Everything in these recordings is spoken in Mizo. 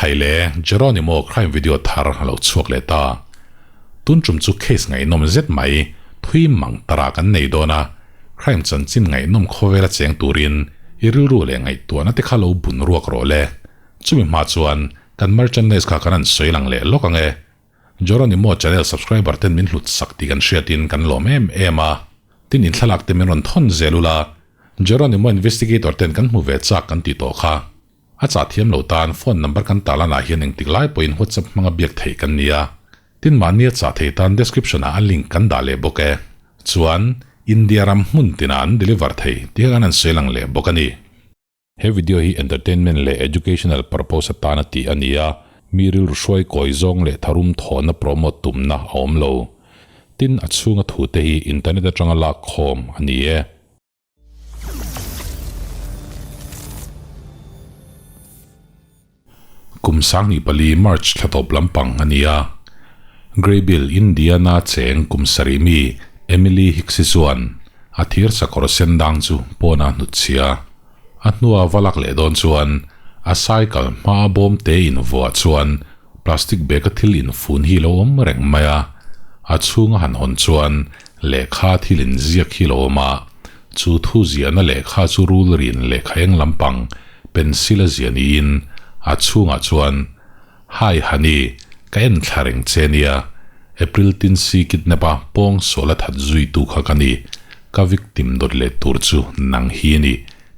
Ekhai le, Jeronimo crime video thar a lo chhuak leh ta. Tun tum chu case ngaihnawm zet mai, thui mang tara kan nei dawn a, crime chanchin ngaihnawm khawvela cheng turin i rilru leh ngaihtuahna te kha lo bun ruak rawh le. Chumi hma chuan kan merchandise kha kan han sawi lang leh lawk ang e. Jeronimo channel subscriber ten min hlut sak tih kan hriatin kan lawm em em a. Tin in thlalak te min rawn thawn zel ula, Jeronimo investigator ten kan hmu ve chak kan tih tawh kha. A chah thiam lo tan phone number kan tarlan ah hian engtik lai pawhin WhatsApp hmanga biak theih kan ni a. Tin mahni a chah thei tan description ah a link kan dah leh bawk e. Chuan India ram hmun tinah an deliver thei tih kha kan han sawi lang leh bawk a ni. He video hi entertainment leh educational purpose atana tih a ni a, mi rilru hruai kawi zawng leh tharum thawhna promote tumna a awm lo. Tin a chhunga thute hi internet atanga lak khawm a ni e. Kum 24 March thla tawp lampang a ni a. Greybill, Indiana cheng kum sarih mi Emily Hicks-i chuan a thir sakawr sen dang chu pawnah hnut chhia. A hnua va lak leh dawn chuan a cycle hmaa bawm te invuah chuan plastic bag-a thil infun hi lo awm reng mai a. A chhunga han hawn chuan lehkha thil inziak hi lo awm a. Chu thu ziahna lehkha chu rul rin lehkha eng lampang pencil a ziah niin a chhungah chuan, Hi honey, ka en thla reng che nia, April Tinsi kidnap a pawng sual a that zuitu kha ka ni, ka victim dawt leh tur chu nang hi a ni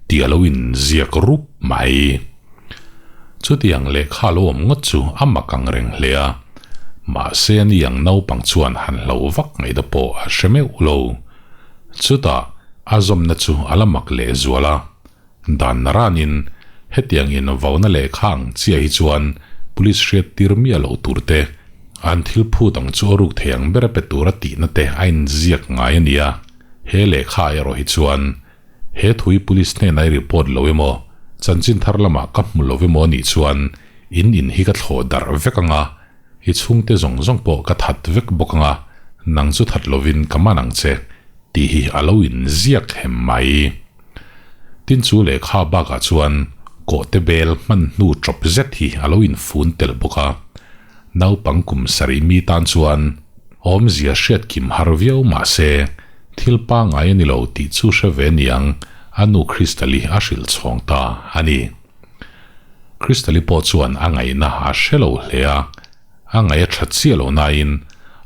tih a lo inziak rup mai. Chutiang lehkha lo awm ngawt chu a mak ang reng hle a, mahse ani ang naupang chuan han hlo vak ngaihna pawh a hre meuh lo. Chutah a zawmna chu a la mak leh zual a, Dan naranin hetiang in vauna lehkha ang chiah hi chuan police hriat tir miah lo tur te, an thil phut ang chu a ruk thei ang ber a pe tura tihna te a inziak ngai a ni a, he lehkha erawh hi chuan he thu hi police hnenah i report lo emaw, chanchin thar lamah ka hmu lo emaw anih chuan in in hi ka thlawh darh vek ang a, i chhungte zawng zawng pawh ka that vek bawk ang a, nang chu that lovin ka man ang che tih hi a lo inziak hem mai. Tin chu lehkha bakah chuan kawhte bel hman hnu tawp zet hi a lo infun tel bawk a. Naupang kum sarih mi tan chuan awmzia hriat kim har viau mah se thil pangngai a ni lo tih chu hre ve niang a nu Crystal-i a hrilh chhawng ta a ni. Crystal-i pawh chuan a ngaihna a hre lo hle a, a ngaih a tha chiah lo nain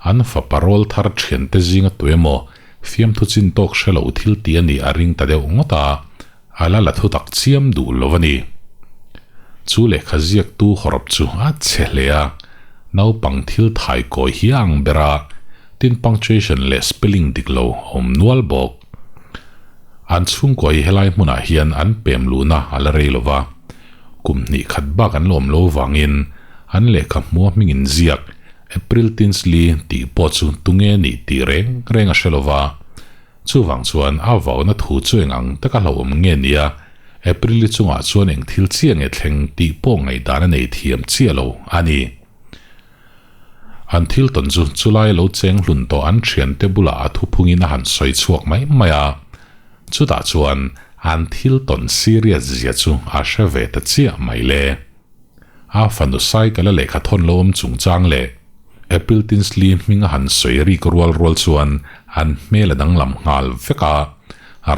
an fapa rawl thar thiante zinga tu emaw Fiamthu chin tawk hre lo thil tih a nih a ring ta deuh ngawt a, a la la thu tak chiam duh lo a ni. Chu lehkha ziaktu hawrawp chu a chhe hle a, naupang thil thai kawi hi a ang ber a, tin punctuation leh spelling dik lo a awm nual bawk. An chhungkua hi helai hmunah hian an pem luhna a la rei lo va, kum hnih khat bak an la awm lo vangin an lehkha hmua hming inziak April Tinsley tih pawh chu tunge nih tih reng reng a hre lo va. Chuvang chuan a vauna thu chu eng ang taka hlauhawm nge nia, April-i chungah chuan eng thil chiah nge thleng tih pawh ngaihdan a nei thiam chiah lo a ni. An thil tawn chu chulai lo cheng hlun tawh an thiante bulah a thuphungin a han sawi chhuak mai mai a. Chutah chuan an thil tawn serious zia chu a hre ve ta chiah mai le. A fanu cycle a lehkha thawn lo awm chungchang leh April Tinsley hming a han sawi rik rual rual chuan an hmel a danglam nghal vek a,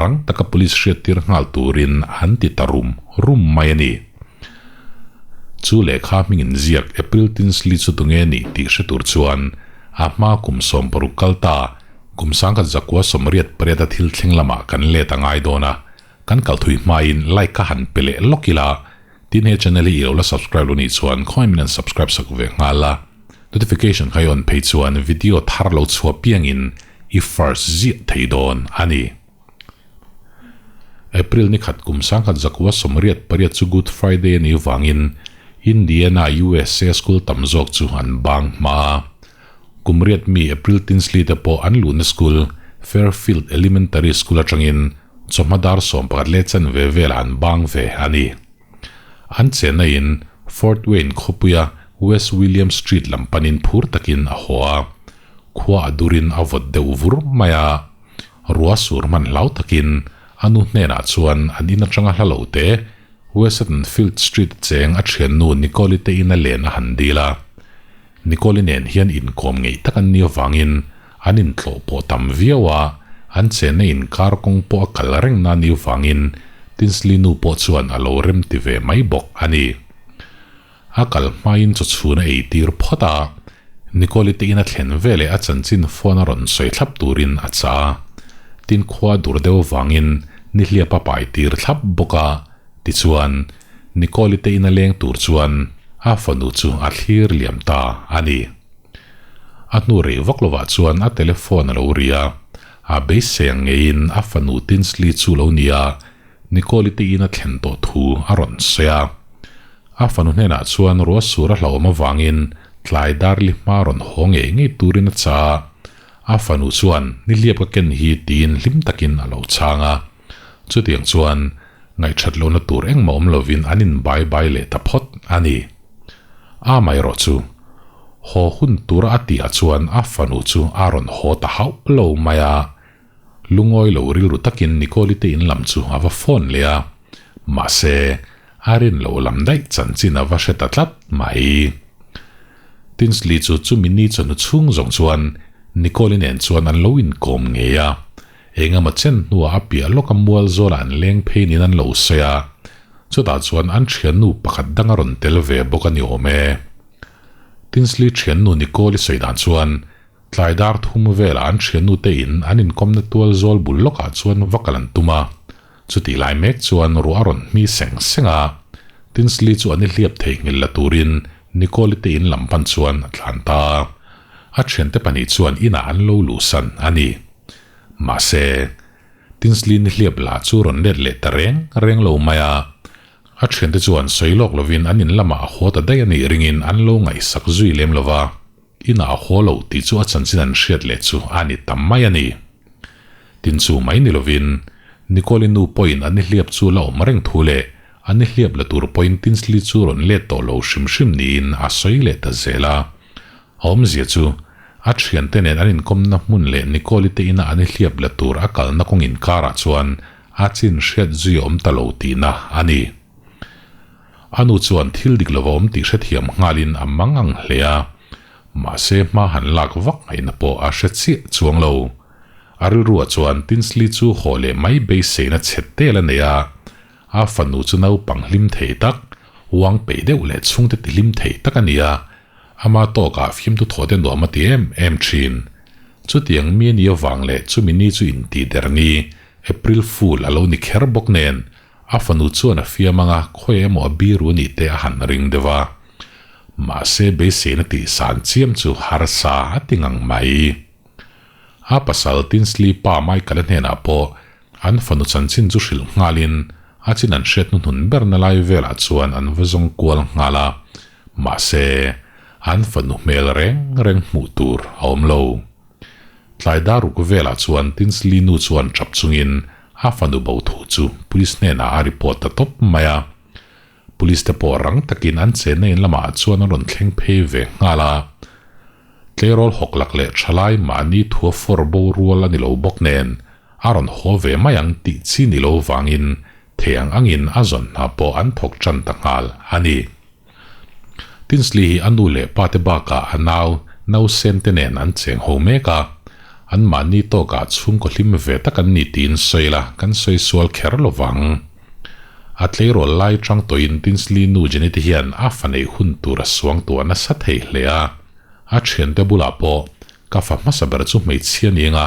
rang taka police hriattir nghal turin an ti ta rum rum mai a ni. Chu lehkha hming inziak April Tinsley chu tunge nih tih hre tur chuan a hma kum 60 kal ta kum 1988 a thil thleng lamah kan let a ngai dawn a, kan kal thui hmain like ka han pe leh lawk ila. Tin he channel hi i lo la subscribe lo nih chuan khawngaih min an subscribe sak ve nghal a, notification kha i on phei chuan video thar lo chhuah piangin i first ziah thei dawn a ni. April ni khat kum 1988 chu Good Friday a nih vangin Indiana USA school tam zawk chu an bang hma a. Kum riat mi April Tinsley te pawh an luhna school Fairfield Elementary School atangin Chawhma dar 11 leh chanve velah an bang ve a ni. An chenna in Fort Wayne khawpuia West William Street lam panin phur takin a haw a, khua a durin a vawt deuh vur mai a. Rua sur hman hlau takin a nu hnenah chuan an in atanga hla lo te West Sutton Field Street cheng a thiannu Nicole-i te ina len a han dil a. Nicole-i nen hian inkawm ngeih tak an nih avangin an intlawh pawh tam viau a, an chenna inkar kawng pawh a kal reng na nih avangin Tinsley nu pawh chuan a lo rem ti ve mai bawk a ni. A kal hmain chaw chhun a ei tir phawt a, Nicole-i te in a thlen veleh a chanchin phone a rawn sawi thlap turin a chah a. Tin khua dur deuh avangin nihliap a pai tir thlap bawk a, tichuan Nicole-i te in a leng tur chuan a fanu chu a thlir liam ta a ni. A hnu rei vak lovah chuan a telephone a lo ri a, a beisei ang ngeiin a fanu Tinsley chu lo ni a, Nicole-i te in a thlen tawh thu a rawn sawi a. A fanu hnenah chuan ruah sur a hlauhawm avangin tlai darli hma rawn haw ngei ngei turin a cha a. A fanu chuan nihliap ka ken hi tiin hlim takin a lo chhang a. Chutiang chuan ngaihthat lohna tur engmah awm lovin an in bai bai leh ta phawt a ni. Amaherawh chu, haw hun tura a tihah chuan a fanu chu a rawn haw ta hauh lo mai a. Lungawi lo rilru takin Nicole-i te in lam chu a va phone leh a, mahse, a rin lo lam daih chanchin a va hre ta tlat mai. Tinsley chu chumi ni chawhnu chhung zawng chuan Nicole-i nen chuan an lo inkawm ngei a, engemaw chen hnuah a piah lawka mual zawlah an leng phei niin an lo sawi a, chutah chuan an thiannu pakhat dang a rawn tel ve bawk a ni awm e. Tinsley thiannu Nicole-i sawi dan chuan Tlai dar thum velah an thiannu te in an inkawmna tual zawl bul lawkah chuan va kal an tum a, chutih lai mek chuan ruah a rawn hmi seng seng a, Tinsley chu an i hliap theihnghilh la turin Nicole-i te in lam pan chuan a tlan ta a, a thiante pahnih chuan inah an lo luhsan a ni. Mahse, Tinsley ni hliap la chu rawn let leh ta reng reng lo mai a, a thiante chuan sawi lawk lovin an in lamah a haw ta daih a nih ringin an lo ngaihsak zui lem lo va. Inah a haw lo tih chu a chanchin an hriat leh chu a ni tam mai a ni. Tin chu mai ni lovin, Nicole-i nu pawhin a nihliap chu la awm reng thu leh a nihliap la tur pawhin Tinsley chu rawn let tawh lo hrim hrim niin a sawi leh ta zel a. A awmzia chu, a thiante nen an inkawmna hmun leh Nicole-i te ina a nihliap la tur a kalna kawng inkarah chuan a chin hriat zui a awm ta lo tihna a ni. A nu chuan thil dik lova awm tih hrethiam nghalin a mang ang hle a, mahse hma han lak vak ngaihna pawh a hre chiah chuang lo. A rilruah chuan Tinsley chu haw leh mai beiseina chhe tel a nei a, a fanu chu naupang hlim thei tak, uang peih deuh leh chhungte ti hlim thei tak a ni a, ama tawkah fimtu thaw te nuam a ti em em thin. Chutiang mi a nih avang leh chumi ni chu intihder ni, April Fool a lo ni kher bawk nen, A fanu chuan a fiam anga khawi emaw a biru anih te a han ring deuh a. Mahse beiseina tih san chiam chu harsa a ti ngang mai. A pasal Tinsley pa Michael-a hnenah pawh an fanu chanchin chu hrilh nghalin a chin an hriat hnuhnun berna lai velah chuan an va zawng kual nghal a. Mahse an fanu hmel reng reng hmuh tur a awm lo. Tlai dar ruk velah chuan Tinsley nu chuan tap chungin a fanu bo thu chu police hnenah a report ta tawp mai a. Police te pawh rang takin an chenna in lamah chuan an rawn thleng phei ve nghal a. Tleirawl hawk lak leh thalai mahni thua fawr bo rual a ni lo bawk nen a rawn haw ve mai ang tih chi ni lo vangin thei ang angin a zawn hna pawh an thawk tan ta nghal a ni. Tinsley hi a nu leh pa te bakah a nau nausen te nen an cheng ho mek a, anmahni tawkah chhungkaw hlim ve tak an ni tiin sawi la kan sawi sual kher lo vang. A tleirawl lai tang tawhin Tinsley nu Jenny te hian a fa neih hun tur a suang tuah nasa thei hle a, a thiante bulah pawh ka fa hmasa ber chu hmeichhia ni anga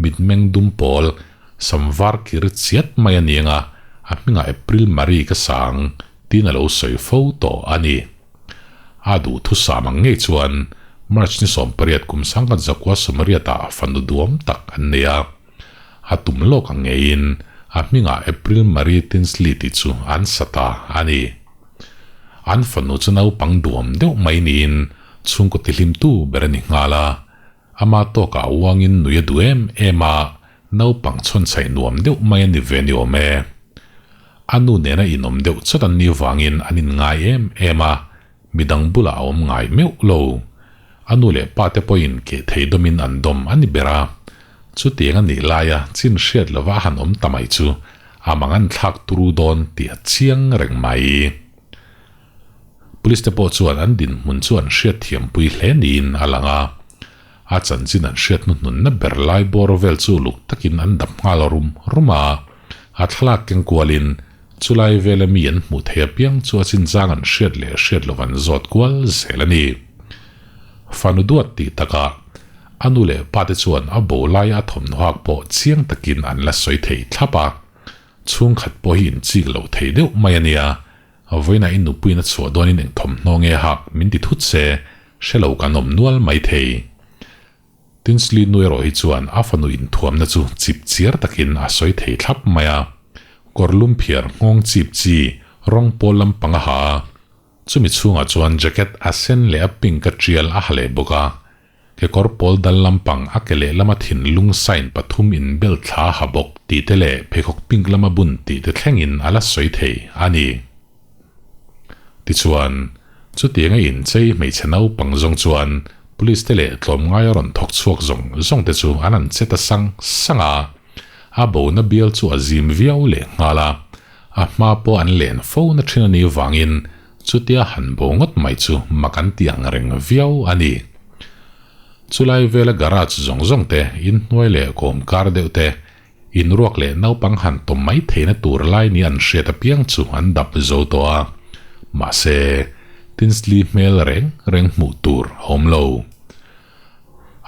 mitmeng dum pawl sam var kir chiat mai a ni anga a hmingah April Marie ka sang Tin a lo sawi fo tawh a ni. A duh thusam ang ngei chuan March ni 18 kum sangkhat zakua sawmriatah fanu duam tak an nei a. A tum lawk ang ngeiin a hmingah April Marie Tinsley tih chu an sa ta a ni. An fanu chu naupang duam deuh mai niin chhungkaw tihlimtu ber a ni nghal a. Ama tawkah uangin nui a duh em em a, naupang chhawnchhaih nuam deuh mai a ni ve ni awm e. A nu nena inawm deuh chawt an nih vangin an inngai em em a, midang bulah a awm ngai meuh lo. A nu leh pa te pawhin keh thei dawmin an dawm a ni ber a. Chutiang a nih laia chin hriat lova a han awm ta mai chu A mangan thlak turu dawn tih a chiang reng mai. Police te pawh chuan an dinhmun chu an hriatthiampui hle niin a lang a. A chanchin an hriat hnuhnunna ber lai bawr vel chu luk takin an dap nghal rum rum a. A thlalak keng kualin chulai vela mi an hmuh theih apiang chu a chinchang an hriat leh hriat lo an zawt kual zel a ni. Fanu duat tih takah a nu leh pa te chuan a bo laia a thawmhnaw hak pawh chiang takin an la sawi thei thlap a. Chhungkhat pawh hi inchik loh thei deuh mai a nia. Vawiinah i nupuiin a chhuah dawnin eng thawmhnaw nge hak min ti thut se, hre lo kan awm nual mai thei. Tinsley nu erawh hi chuan a fanu inthuamna chu chip chiar takin a sawi thei thlap mai a. Kawr lum phiar nghawng chip chi rawng pawl lampang a ha a, chumi chhungah chuan jacket a sen leh a pink a tial a ha leh bawk a. Kekawr pawl dal lampang a ke lehlama thinlung sign pathum inbel thla ha bawk tih te leh pheikhawk pink lama bun tih te thlengin a la sawi thei a ni. Tichuan, chutianga inchei hmeichhe naupang zawng chuan police te leh tlawmngai a rawn thawk chhuak zawng zawng te chu an han che ta sang sang a, a bona bial chu a zim viau leh nghal a, a hma pawh an len fo na thin a nih vangin Chutia han bo ngawt mai chu mak an ti ang reng viau a ni. Chulai vela garage zawng zawng te, inhnuai leh kawm kar deuh te, inruak leh naupang han tawm mai theihna tur lai ni an hriat apiang chu an dap zo tawh a. Mahse, Tinsley hmel reng reng hmuh tur a awm lo.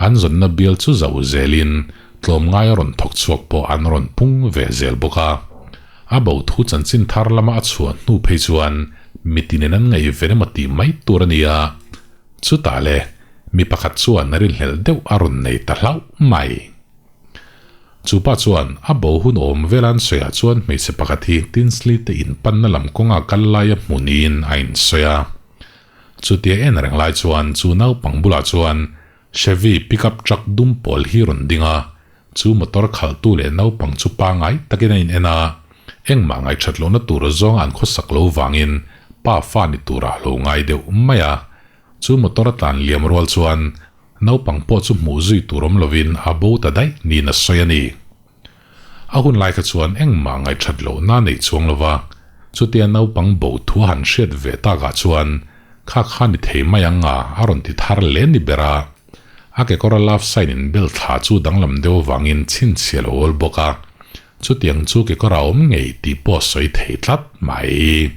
An zawnna bial chu zauh zelin tlawmngai a rawn thawk chhuak pawh an rawn pung ve zel bawk a. A bo thu chanchin thar lama a chhuah hnu phei chuan mitinin an ngaihven emaw tih mai tur a ni a. Chutah le, mi pakhat chuan rinhlelh deuh a rawn nei ta hlauh mai. Chu pa chuan a bo hun awm vela an sawiah chuan hmeichhe pakhat hi Tinsley te inpanna lam kawnga kal laia hmu niin a insawi a. Chutia en reng lai chuan chu naupang bulah chuan Chevy pickup truck dum pawl hi rawn ding a, chu motor khalhtu leh naupang chu pangai takin a in en a, engmah ngaihṭhat lohna tur zawnga an khawsak lo vangin pa fa ni turah lo ngai deuh mai a. Chu motor a tlan liam rual chuan naupang pawh chu hmuh zui tur awm lovin a bo ta daih niin a sawi a ni. A hun lai kha chuan engmah ngaihṭhat lohna nei chuang lo va, chutia naupang bo thu a han hriat ve takah chuan kha kha ni thei mai ang a, a rawn ti thar hle ni ber a. A kekawra love sign in bel thla chu danglam deuh avangin chhinchhiah lo awl bawk a, chutiang chu kekawra awm ngei tih pawh sawi thei tlat mai.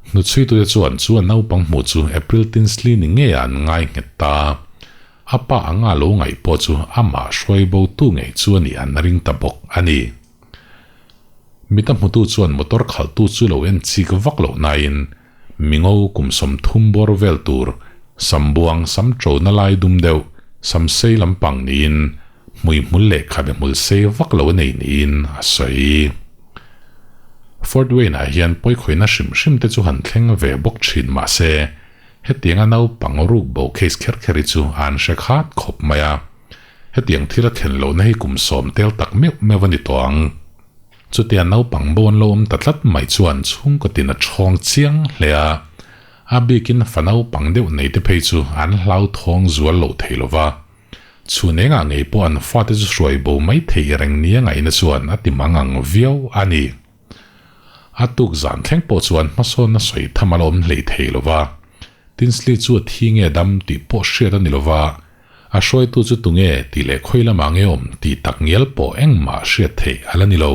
Hnuchhuitute chuan chu a naupang hmuh chu April Tinsley ni ngeiah an ngai nghet ta. A pa anga lo ngaih pawh chu amah hruai bo tu ngei chu a nih an ring ta bawk a ni. Mita hmutu chuan motor khalhtu chu lo en chik vak loh nain mingo kum 30 bawr vel tur sambuang sam ṭona lai dum deuh sam sei lampang niin hmuihmul leh khabe hmul sei vak lo a nei niin a sawi. Fort Wayne-ah hian pawikhawihna hrim hrim te chu han thleng ve bawk ṭhin mahse Hetianga naupang ruk bo case kher kher hi chu an hre khat khawp mai a. Hetiang thil a thlen lohna hi kum sawm tel tak meuh meuh a ni tawh ang. Chutia naupang bo an lo awm ta tlat mai chuan chhungkaw tin a chhawng chiang hle a. A bikin fa naupang deuh nei te phei chu an hlauthawng zual loh thei lo va. Chhun engah ngei pawh an fate chu hruai bo mai thei reng nia ngaihna chuan a ti mang ang viau a ni. A tuk zan thleng pawh chuan hmasawnna sawi tham a la awm hlei thei lo va. Tinsley chu a thi nge dam tih pawh hriat a ni lo va, a hruaitu chu tunge tih leh khawi lamah nge awm tih tak ngial pawh engmah hriat theih a la ni lo.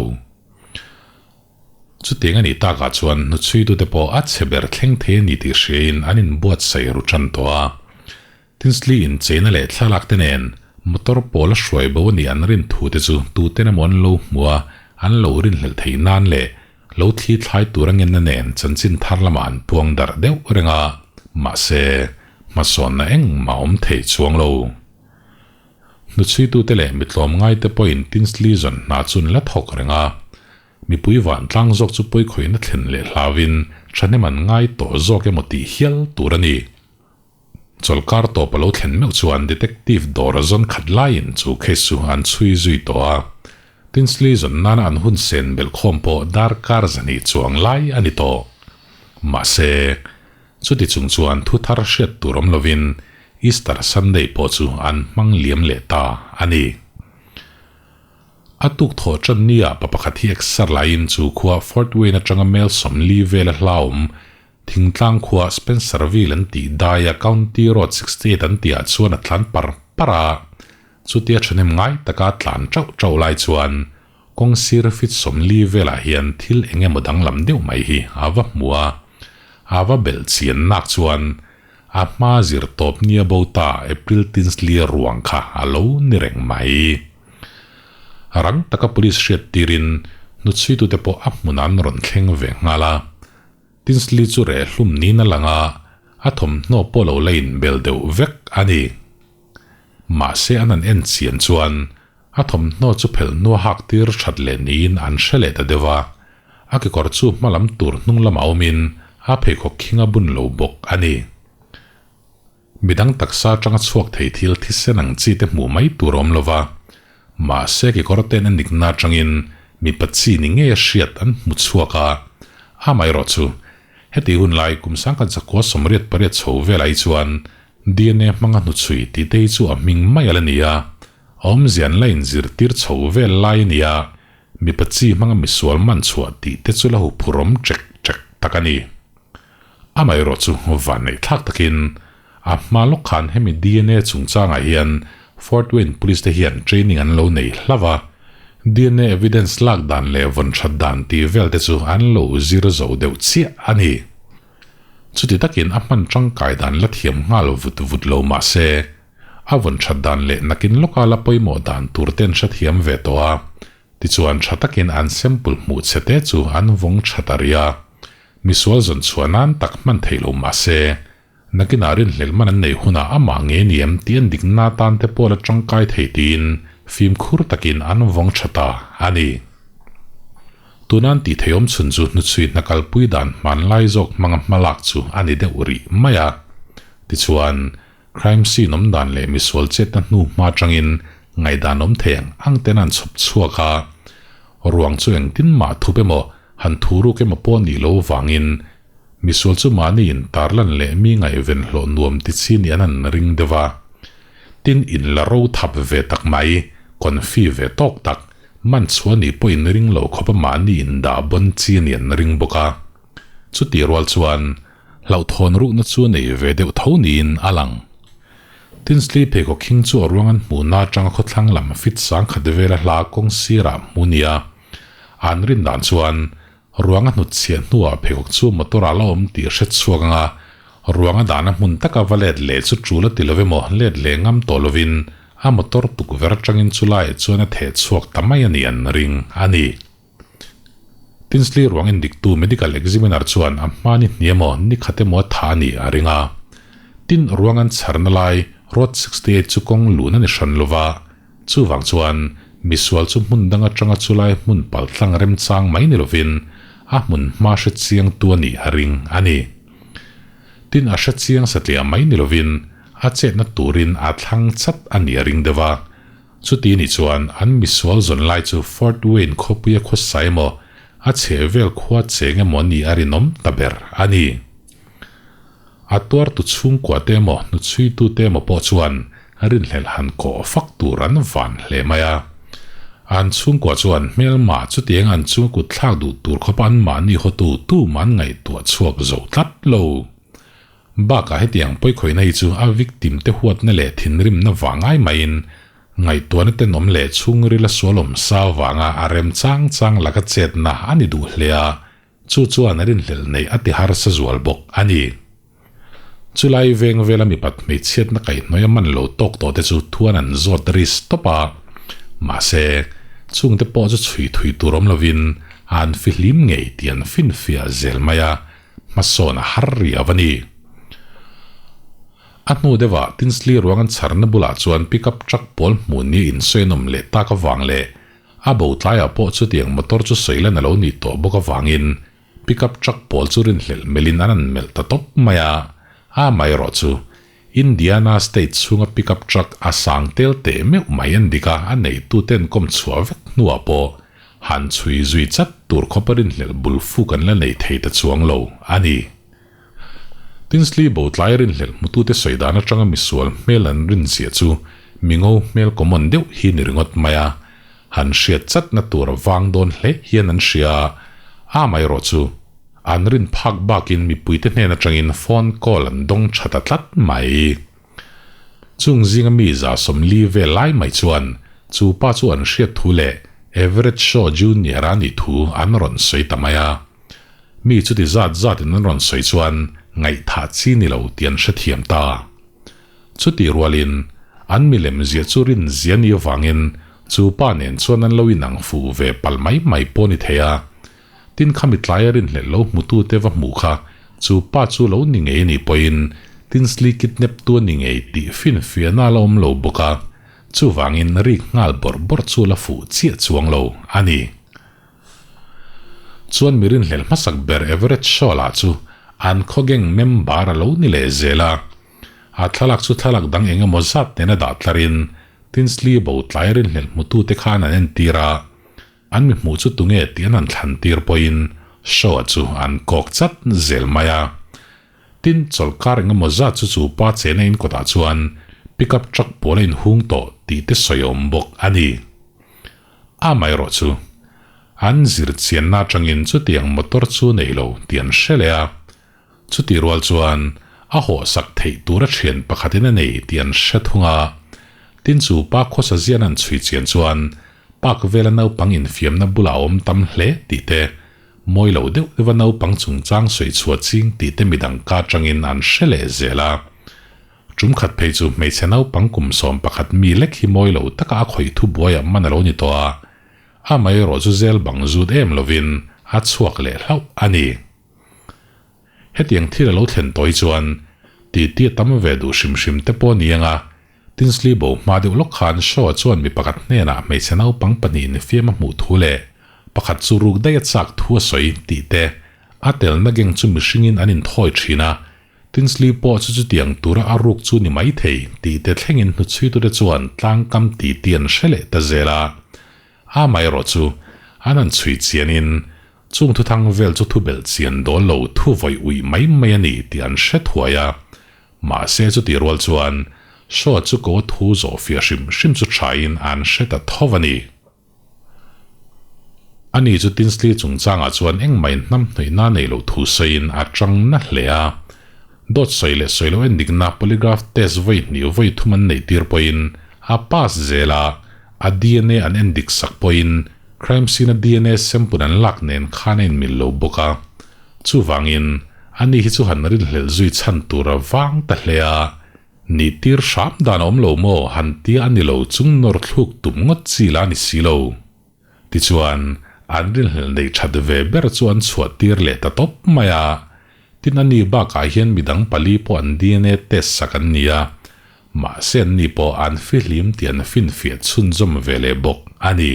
Chutiang a nih takah chuan hnuchhuitute pawh a chhe ber thleng thei a ni tih hriain an inbuatsaih ru tan tawh a. Tinsley incheina leh thlalak te nen motor pawl a hruai bo a nih an rin thu te chu tuten emaw an lo hmu a, an lo rinhlelh theih nan leh lo thli thlai tur a ngenna nen chanchin thar lamah an puang darh deuh reng a, mahse, hmasawnna engmah awm thei chuang lo. Hnuchhuitute leh mitlawmngai te pawhin Tinsley zawn hna chu an la thawk reng a, mipui vantlang zawk chu pawikhawihna thlen leh hlauin thahnem an ngai tawh zawk emaw tih hial tur a ni. Chawlhkar tawp a lo thlen meuh chuan Detective dawr a zawn khat laiin chu case chu an chhui zui tawh a. Tinsley zawn nana an hun sen belh khawm pawh darkar zahnih chuang lai a ni tawh. Mahse, chuti chung chuan thu thar hriat tur awm lovin Easter Sunday pawh chu an hmang liam leh ta a ni. A tuk thawh tan nia pa pakhat hi exer laiin chu khua Fort Wayne atanga mel 40 vela hlauhawm Thingtlang khua Spencerville an tih daia County Road 68 an tihah chuan a tlan par par a. Chutia thahnem ngai taka tlan tauh tauh lai chuan kawng sir fit 40 velah hian thil eng emaw danglam deuh mai hi a va hmu a. A va belh chian nak chuan a hma zir tawp nia bo ta April Tinsley ruang kha a lo ni reng mai. Rang taka police hriat tirin hnuchhuitute pawh a hmunah an rawn thleng ve nghal a. Tinsley chu reh hlum niin a lang a, a thawmhnaw pawh lo la inbel deuh vek a ni. Mahse an han en chian chuan a thawmhnaw chu phelh hnua hak tir that leh niin an hre leh ta deuh a, a kekawr chu hma lam tur hnung lamah awmin a pheikhawk khing a bun lo bawk a ni. Midang taksa atanga chhuak thei thil thisen ang chi te hmuh mai tur a awm lova, mahse kekawr ten a nikna atangin mipa chi ni ngei a hriat an hmu chhuak a, amaherawh chu heti hun lai kum 1988 chho velah hi chuan DNA hmanga hnuchhui tih te hi chu a hming mai a la ni a, a awmzia an la inzirtir chho vel lai a ni a, mipa chi hmanga misual man chhuah tih te chu la huphurhawm ṭek ṭek tak a ni. Amaherawh chu van neih thlak takin a hma lawk khan hemi DNA chungchangah hian Fort Wayne Police te hian training an lo nei hlauh a, DNA evidence lak dan leh vawn that dan tih vel te chu an lo zir zo deuh chiah a ni. Chuti takin a hman tangkai dan la thiam nghal vut vut lo mah se, a vawn that dan leh nakin lawka la pawimawh dan tur te an hrethiam ve tawh a, tichuan tha takin an sample hmuh chhe te chu an vawng tha ta rih a. Misual zawn chhuah nan tak hman theih lo mah se, nakinah rinhlelh man an neih hunah amah nge ni em tih an dikna tan te pawh la tangkai thei tiin fimkhur takin an vawng tha ta a ni. Tuna an tih theih awm chhun chu hnuchhui hna kalpui dan hmanlai zawk hmanga hmalak chu a ni deuh rih mai a. Tichuan, crime scene awm dan leh misual chetna hnu hma atangin ngaihdan awm thei ang ang ten an chhawp chhuak a, ruang chu engtin mah thup emaw Han thu ruk emaw pawh nih lo vangin misual chu mahni in tarlan leh mi ngaihven hlawh nuam ti chi nih an han ring deuh a. Tin, in la ro thap ve tak mai, confi ve tawk tak, man chhuah nih pawh in ring lo khawp a mahni in dah bawn chi nih an ring bawk a. Chutih rual chuan hlauhthawn rukna chu nei ve deuh tho niin a lang. Tinsley pheikhawk khing chu a ruang an hmuhna atanga khawthlang lam fit 10,000 vela hla kawng sirah hmu nia An rin dan chuan ruang a hnutchhiah hnuah pheikhawk chu motor ah la awm tih hre chhuak anga ruang a dahna hmun taka va let leh chu tul a ti lo emaw let leh ngam tawh lovin a motor tukverh atangin chu laiah chuan a theh chhuak ta mai a ni an ring a ni. Tinsley ruang indiktu medical examiner chuan a hma ni hnih emaw ni khat emaw a tha a ni a ring a. Tin, ruang an chharna lai Road 68 chu kawng luhna ni hran lova Chuvang chuan misual chu hmun dang atanga chulai hmun paltlang remchang mai ni lovin a hmun hma hre chiang tu a nih a ring a ni. Tin a hre chiang satliah mai ni lovin a chetna turin a thlang chat a nih a ring deuh a. Chuti nih chuan an misual zawn lai chu Fort Wayne khawpuia khawsa emaw a chhehvel khua cheng emaw a nih a rinawm ta ber a ni. A tuartu chhungkua te emaw hnuchhuitu te emaw pawh chuan rinhlelh han kawh fak tur an van hle mai a. An chhungkua chuan hmelma chutiang an chung kut thlak duh tur khawp an mahni hawtu tum an ngaihtuah chhuak zo tlat lo. Bakah hetiang pawikhawihna hi chu a victim te huatna leh thinrimna vang ai maiin ngaihtuahna tenawm leh chhungrila sualawm sa vanga a rem chang chang laka chetna a ni duh hle a. Chu chuan rinhlelh neih a ti harsa zual bawk a ni. Chulai veng vela mipat hmeichhiatna kaihhnawih a man lo tawk tawh te chu thuan an zawt ris tawp a. Mahse, chungte pawh chu chhui thui tur awm lovin an fihlim ngei tih an finfiah zel mai a, hmasawn a har riau a ni. A hnu deuhah Tinsley ruang an chharna bulah chuan pickup truck pawl hmuh nia insawianawm leh tak avang leh A bo tlaiah pawh chutiang motor chu sawilan a lo nih tawh bawk avangin pickup truck pawl chu rinhlelh melhin an an melh ta tawp mai a, a amaherawh chu Indiana state chhunga pickup truck a sang tel teh meuh mai an dik a, a neitute an kawm chhuah vek hnuah pawh han chhui zui chat tur khawpa rinhlelh bul fuk an la nei thei ta chuang lo a ni. Tinsley bo tlai rinhlelh hmutute sawi dan atanga misual hmel an rin ziah chu mingo hmel common deuh hi ni ringawt mai a. Han hriat chatna tur vang dawn hle hian an hria a, amaherawhchu, an rin phak bakin mipuite hnen atangin phone call an dawng tha ta tlat mai. Chung zinga mi 40 vel lai mai chuan chu pa chu an hriat thu leh Everett Shaw Junior a nih thu an rawn sawi ta mai a. Mi chuti zat zatin an rawn sawi chuan ngaihthah chi ni lo tih an hrethiam ta. Chutih rualin, an milem ziah chu rin zia ni avangin chu pa nen chuan an lo inang fuh ve pal mai mai pawh ni thei a. Tin khami tlaia rinhlelh lo hmutute va hmuh kha chu pa chu lo ni ngei a nih pawhin Tinsley kidnap tu a ni ngei tih finfiahna a la awm lo bawk a, chuvangin rik nghal bawrh bawrh chu a la fuh chiah chuang lo a ni. Chuan mi rinhlelh hmasak ber Everett Shaw lah chu an khaw gang member a lo ni leh zel a. A thlalak chu thlalak dang eng emaw zat nena dah tlarin Tinsley bo tlai rinhlelh hmutute khan an entir a, an mi hmuh chu tunge tih an han thlan tir pawhin Shaw-a chu an kawk chat zel mai a. Tin, chawlhkar eng emaw zat chu chu pa chena in kawtah chuan pickup truck pawl a inhung tawh tih te sawi a awm bawk a ni. Amaherawh chu, an zir chianna atangin chutiang motor chu nei lo tih an hre leh a. Chutih rual chuan a hawhsak theih tura thian pakhatin a nei tih an hre thung a. Tin chu pa khawsa zian an chhui chian chuan park vela naupang infiamna bulah a awm tam hle tih te, mawi lo deuh deuha naupang chungchang sawi chhuah ching tih te midang ka atangin an hre leh zel a. Tum khat phei chu hmeichhe naupang kum 11 mi lek hi mawi lo taka a khawih thu buaiah man a lo ni tawh a, amaherawh chu zel bang zut em lovin a chhuak leh hlauh a ni. Hetiang thil a lo thlen tawi chuan titi a tam ve duh hrim hrim te pawh a ni ang a, Tinsley bo hma deuh lawk khan Shaw-a chuan mi pakhat hnenah hmeichhe naupang pahnih infiam a hmuh thu leh pakhat chu ruk daih a chak thu a sawi tih te a telna gang chu mihringin an inthawi thin a, Tinsley pawh chu chutiang tura a ruk chu ni mai thei tih te thlengin hnuchhuitute chuan tlangkam titi an hre leh ta zel a. Amaherawh chu an han chhui chianin Chung thuthang vel chu thubelh chian dawl lo thu vawi uih mai mai a ni tih an hre thuai a. Mahse chutih rual chuan Shaw chu ko thu zawh fiah hrim hrim chu thain an hre ta tho a ni. Ani chu Tinsley chungchangah chuan engmah in hnamhnawih na nei loh thu sawiin a chang na hle a. Dawt sawi leh sawi loh endikna polygraph test vawi hnih vawi thum an neih tir pawhin a pass zel a, a dna an endik sak pawhin Crime scene-a dna sample an lak nen khan a inmil lo bawk a, chuvangin ani hi chu han rinhlelh zui chhan tur a vang ta hle a, nih tir hram dan a awm lo maw han tia a ni lo chung nawr thluk tum ngawt chi la a ni si lo. Tichuan, an rinhlelh neih that ve ber chu an chhuah tir leh ta tawp mai a, tin ani bakah hian midang pali pawh an dna test sak an ni a, Mahse anni pawh an fihlim tih an finfiah chhunzawm ve leh bawk a ni.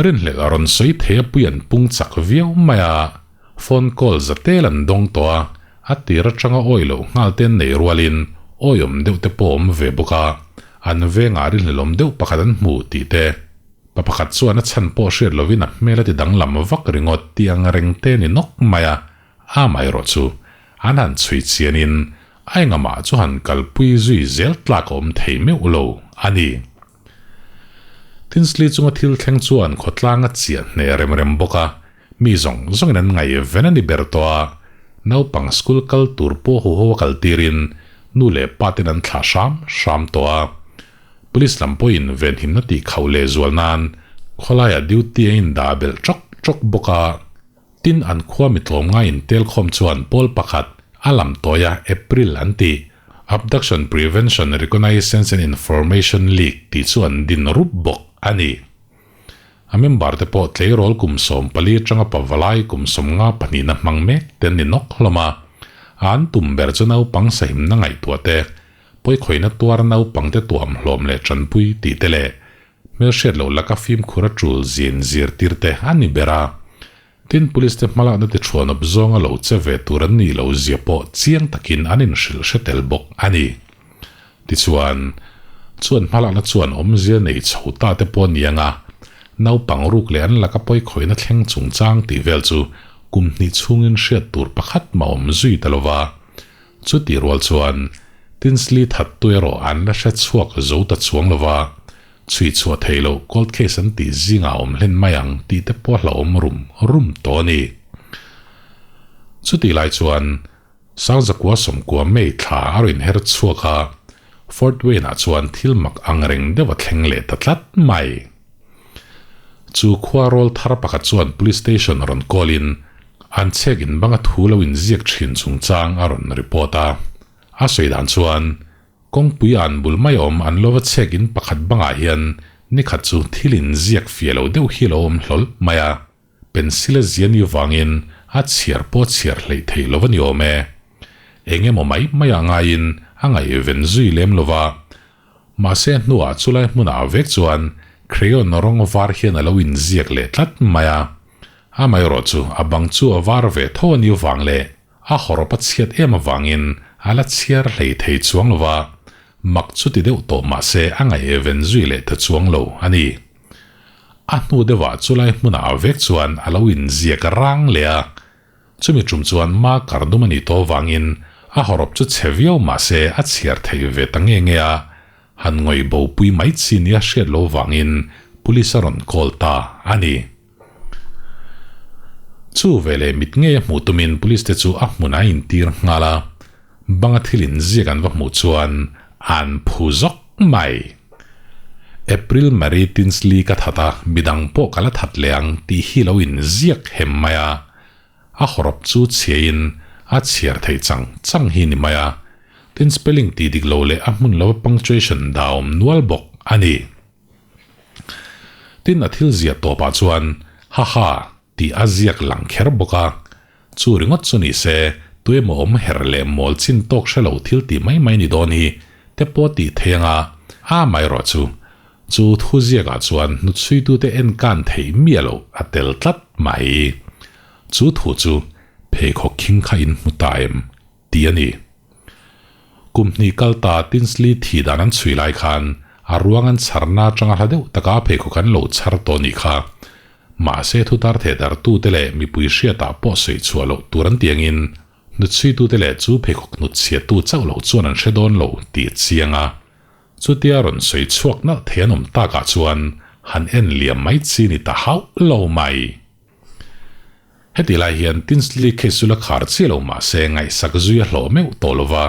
Rinhlelh a rawn sawi thei a pui an pung chak viau mai a, phone call za tel an dawng tawh a, a tir atanga awi loh nghal te an nei rualin awiawm deuh te pawh awm ve bawk a, an vengah rinhlelhawm deuh pakhat an hmu tih te, pa pakhat chuan a chhan pawh hriat lovin a hmel a ti danglam vak ringawt tih ang reng te ni nawk mai a, Amaherawh chu an han chhui chianin a engamah chu han kalpui zui zel tlak a awm thei meuh lo a ni. Tinsley chunga thil thleng chuan khawtlang a chiah hneh rem rem bawk a, mi zawng zawngin an ngaihven a ni ber tawh a, naupang school kal tur pawh huho a kal tirin nu leh pa ten an thlah hram hram tawh a. Police lam pawhin venhimna tih khauh leh zual nan khawlaiah duty a indah belh chawk chawk bawk a. Tin, an khua mi tlawmngai in telkhawm chuan pawl pakhat a lam tawi a, April an ti. Abduction Prevention Reconnaissance and Information League tih chu an din rup bawk a ni. A member te pawh tleirawl kum 14 atanga pavalai kum 52 na hmang mek te an ni nawk hlawm a. An tum ber chu naupang sahimna ngaihtuah te, pawikhawihna tuar naupang te tuam hlawm leh tanpui tih te leh Hmelhriat loh laka fimkhur a tul zin zirtir te a ni ber a. Tin, Police te hmalakna ti thuanawp zawnga lo che ve tur an nih loh zia pawh chiang takin an inhrilh hre tel bawk a ni. Tichuan, chuan hmalakna chuan awmzia nei chho ta te pawh a ni ang a, naupang ruk leh an laka pawikhawihna thleng chungchang tih vel chu kum hnih chhungin hriat tur pakhat mah awm zui ta lova. Chutih rual chuan Tinsley thattu erawh an la hre chhuak zo ta chuang lova. Chhui chhuah thei lo cold case an tih zingah a awm hlen mai ang tih te pawh a hlauhawm rum rum tawh a ni. Chutih lai chuan Sangzakua sawmkua May thla a rawn her chhuak a, Fort Wayne-ah chuan thil mak ang reng deuh a thleng leh ta tlat mai. Chu khua rawl thar pakhat chuan police station rawn call-in an chhek in banga thu lo inziak thin chungchang a rawn report a. A sawi dan chuan Kawngpui an bul mai awm an lova chhek in pakhat bangah hian nikhat chu thil inziak fiah lo deuh hi lo awm hlawl mai a. Pencil a zia ni vangin a chhiar pawh chhiar hleih theih lo a ni awm e. Eng emaw mai mai ah ngaiin a ngaihven zui lem lo va. Mahse hnuah chulai hmunah vek chuan crayon rawng var hian a lo inziak leh tlat mai a. Amaherawh chu a bang chu a var ve tho a ni vang leh a hawrawp a chhiat em avangin a la chhiar hlei thei chuang lo va. Mak chu ti deuh tawh mahse a ngaihven zui leh ta chuang lo a ni. A hnu deuhah chulai hmunah vek chuan a lo inziak rang leh a, chumi tum chuan ma kar dum a nih tawh vangin a hawrawp chu chhe viau mahse a chhiar theih ve ta nge nge a, han ngawih bo pui mai chi nia hriat lo vangin police a rawn call ta a ni. Chu veleh mit ngei a hmuh tumin police te chu a hmunah a intir nghal a, Banga thil inziak an va hmuh chuan an phu zawk mai. April Marie Tinsley ka that a, midang pawh ka la that leh ang tih hi lo inziak hem mai a. A hawrawp chu chhiain a chhiar theih chang chang hi ni mai a. Tin spelling tih dik lo leh a hmun lova punctuation dah awm nual bawk a ni. Tin a thil ziah tawpah chuan haha tih a ziak lang kher bawk a. Chu ringawt chu ni se, tuemaw awm her leh mawl chin tawk hre lo thil tih mai mai ni dawn hi te pawh tih thei anga a mai rawh chu. Chu thu ziakah chuan hnutchhuitute en kan theih miah loh a tel tlat mai. Chu thu chu pheikhawk khing kha in hmu ta em? tih a ni. Kum hnih kal ta Tinsley thih dan an chhui lai khan a ruang an chharna atanga hla deuh taka pheikhawk an lo chhar tawh nih kha. Mahse thutar theh dartute leh mipui hriatah pawh sawi chhuah loh tur an tih angin hnutchhuitute leh chu pheikhawk hnutchhiattu chauh lo chuan an hre dawn lo tih a chiang a. Chutia rawn sawi chhuak nalh thei an awm takah chuan han en liam mai chi ni ta hauh lo mai. Heti lai hian Tinsley case chu la khar chiah lo mah se ngaihsak zui a hlawh meuh tawh lo va,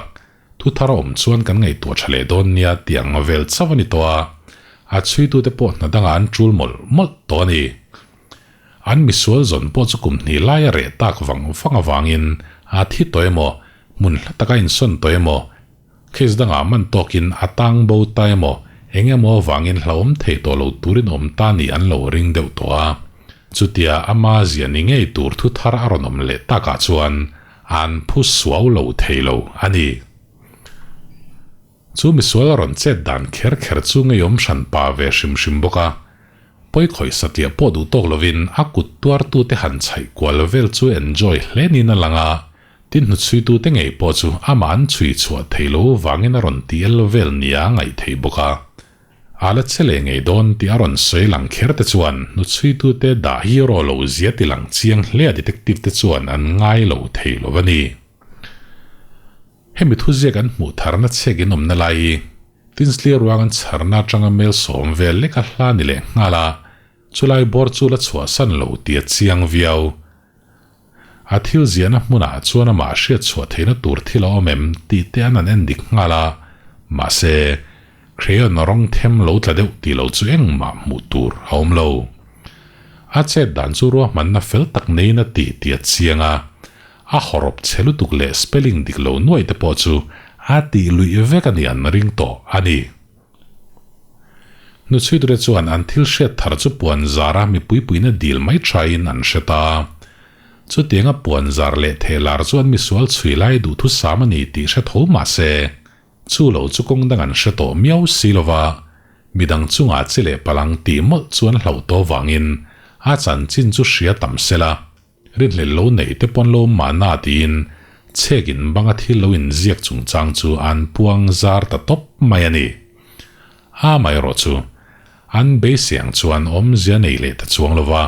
thu thar a awm chuan kan ngaihtuah tha leh dawn nia tih ang vel chauh a ni tawh a, a chhuitute pawh hna dangah an tul mawlh mawlh tawh a ni. An misual zawn pawh chu kum hnih laia reh tak vang vang avangin a thi tawh emaw, hmun hla taka insawn tawh emaw, Case dangah man tawkin a tang bo ta emaw, eng emaw avangin hlauhawm thei tawh lo turin awm ta nih an lo ring deuh tawh a. Chutia ama zia ni ngei tur thu thar a rawn awm leh takah chuan an phu suau lo thei lo a ni. Chu misual a rawn chet dan kher kher chu ngeiawm hran pa ve hrim hrim bawk a. Pawi khawih satliah pawh duh tawk lovin a kut tuartute han chhaih kual vel chu enjoy hle niin a lang a. Tin hnuchhuitute ngei pawh chu amah an chhui chhuah theih lo vangin a rawn ti el vel nia a ngaih theih bawk a. A la che leh ngei dawn tih a rawn sawi lang kher te chuan hnuchhuitute dah hero lo zia ti lang chiang hle a detective te chuan an ngai lo thei lo a ni. Hemi thuziak an hmuh tharna chhek in awmna lai hi Tinsley ruang an chharna atanga mel sawm vel lek a hla ni leh nghal a, chulai bawr chu la chhuahsan lo tih a chiang viau. A thil ziahna hmunah chuan amah hriat chhuah theihna tur thil a awm em tih te an han en dik nghal a, mahse, crayon rawng them lo tla deuh tih lo chu engmah hmuh tur a awm lo. A chet dan chu ruahmanna fel tak neiin a ti tih a chiang a, a hawrawp chhe lutuk leh spelling dik lo nuaih te pawh chu a tih luih vek a nih an ring tawh a ni. Hnuchhuiture chuan an thil hriat thar chu puan zara mipui puina dil mai thain an hre ta. Chutianga puan zar leh thehlar chu an misual chhui lai duhthusam a ni tih hre tho mah se, chu lo chu kawng dang an hre tawh miau si lova, midang chungah chi leh palang tih mawlh chu an hlauh tawh vangin a chanchin chu hria tam sela. Rinhlelh lo neih te pawn lo mahna tiin chhek in banga thil lo inziak chungchang chu an puang zar ta tawp mai a ni. A amaherawh chu an beisei ang chuan awmzia nei leh ta chuang lova,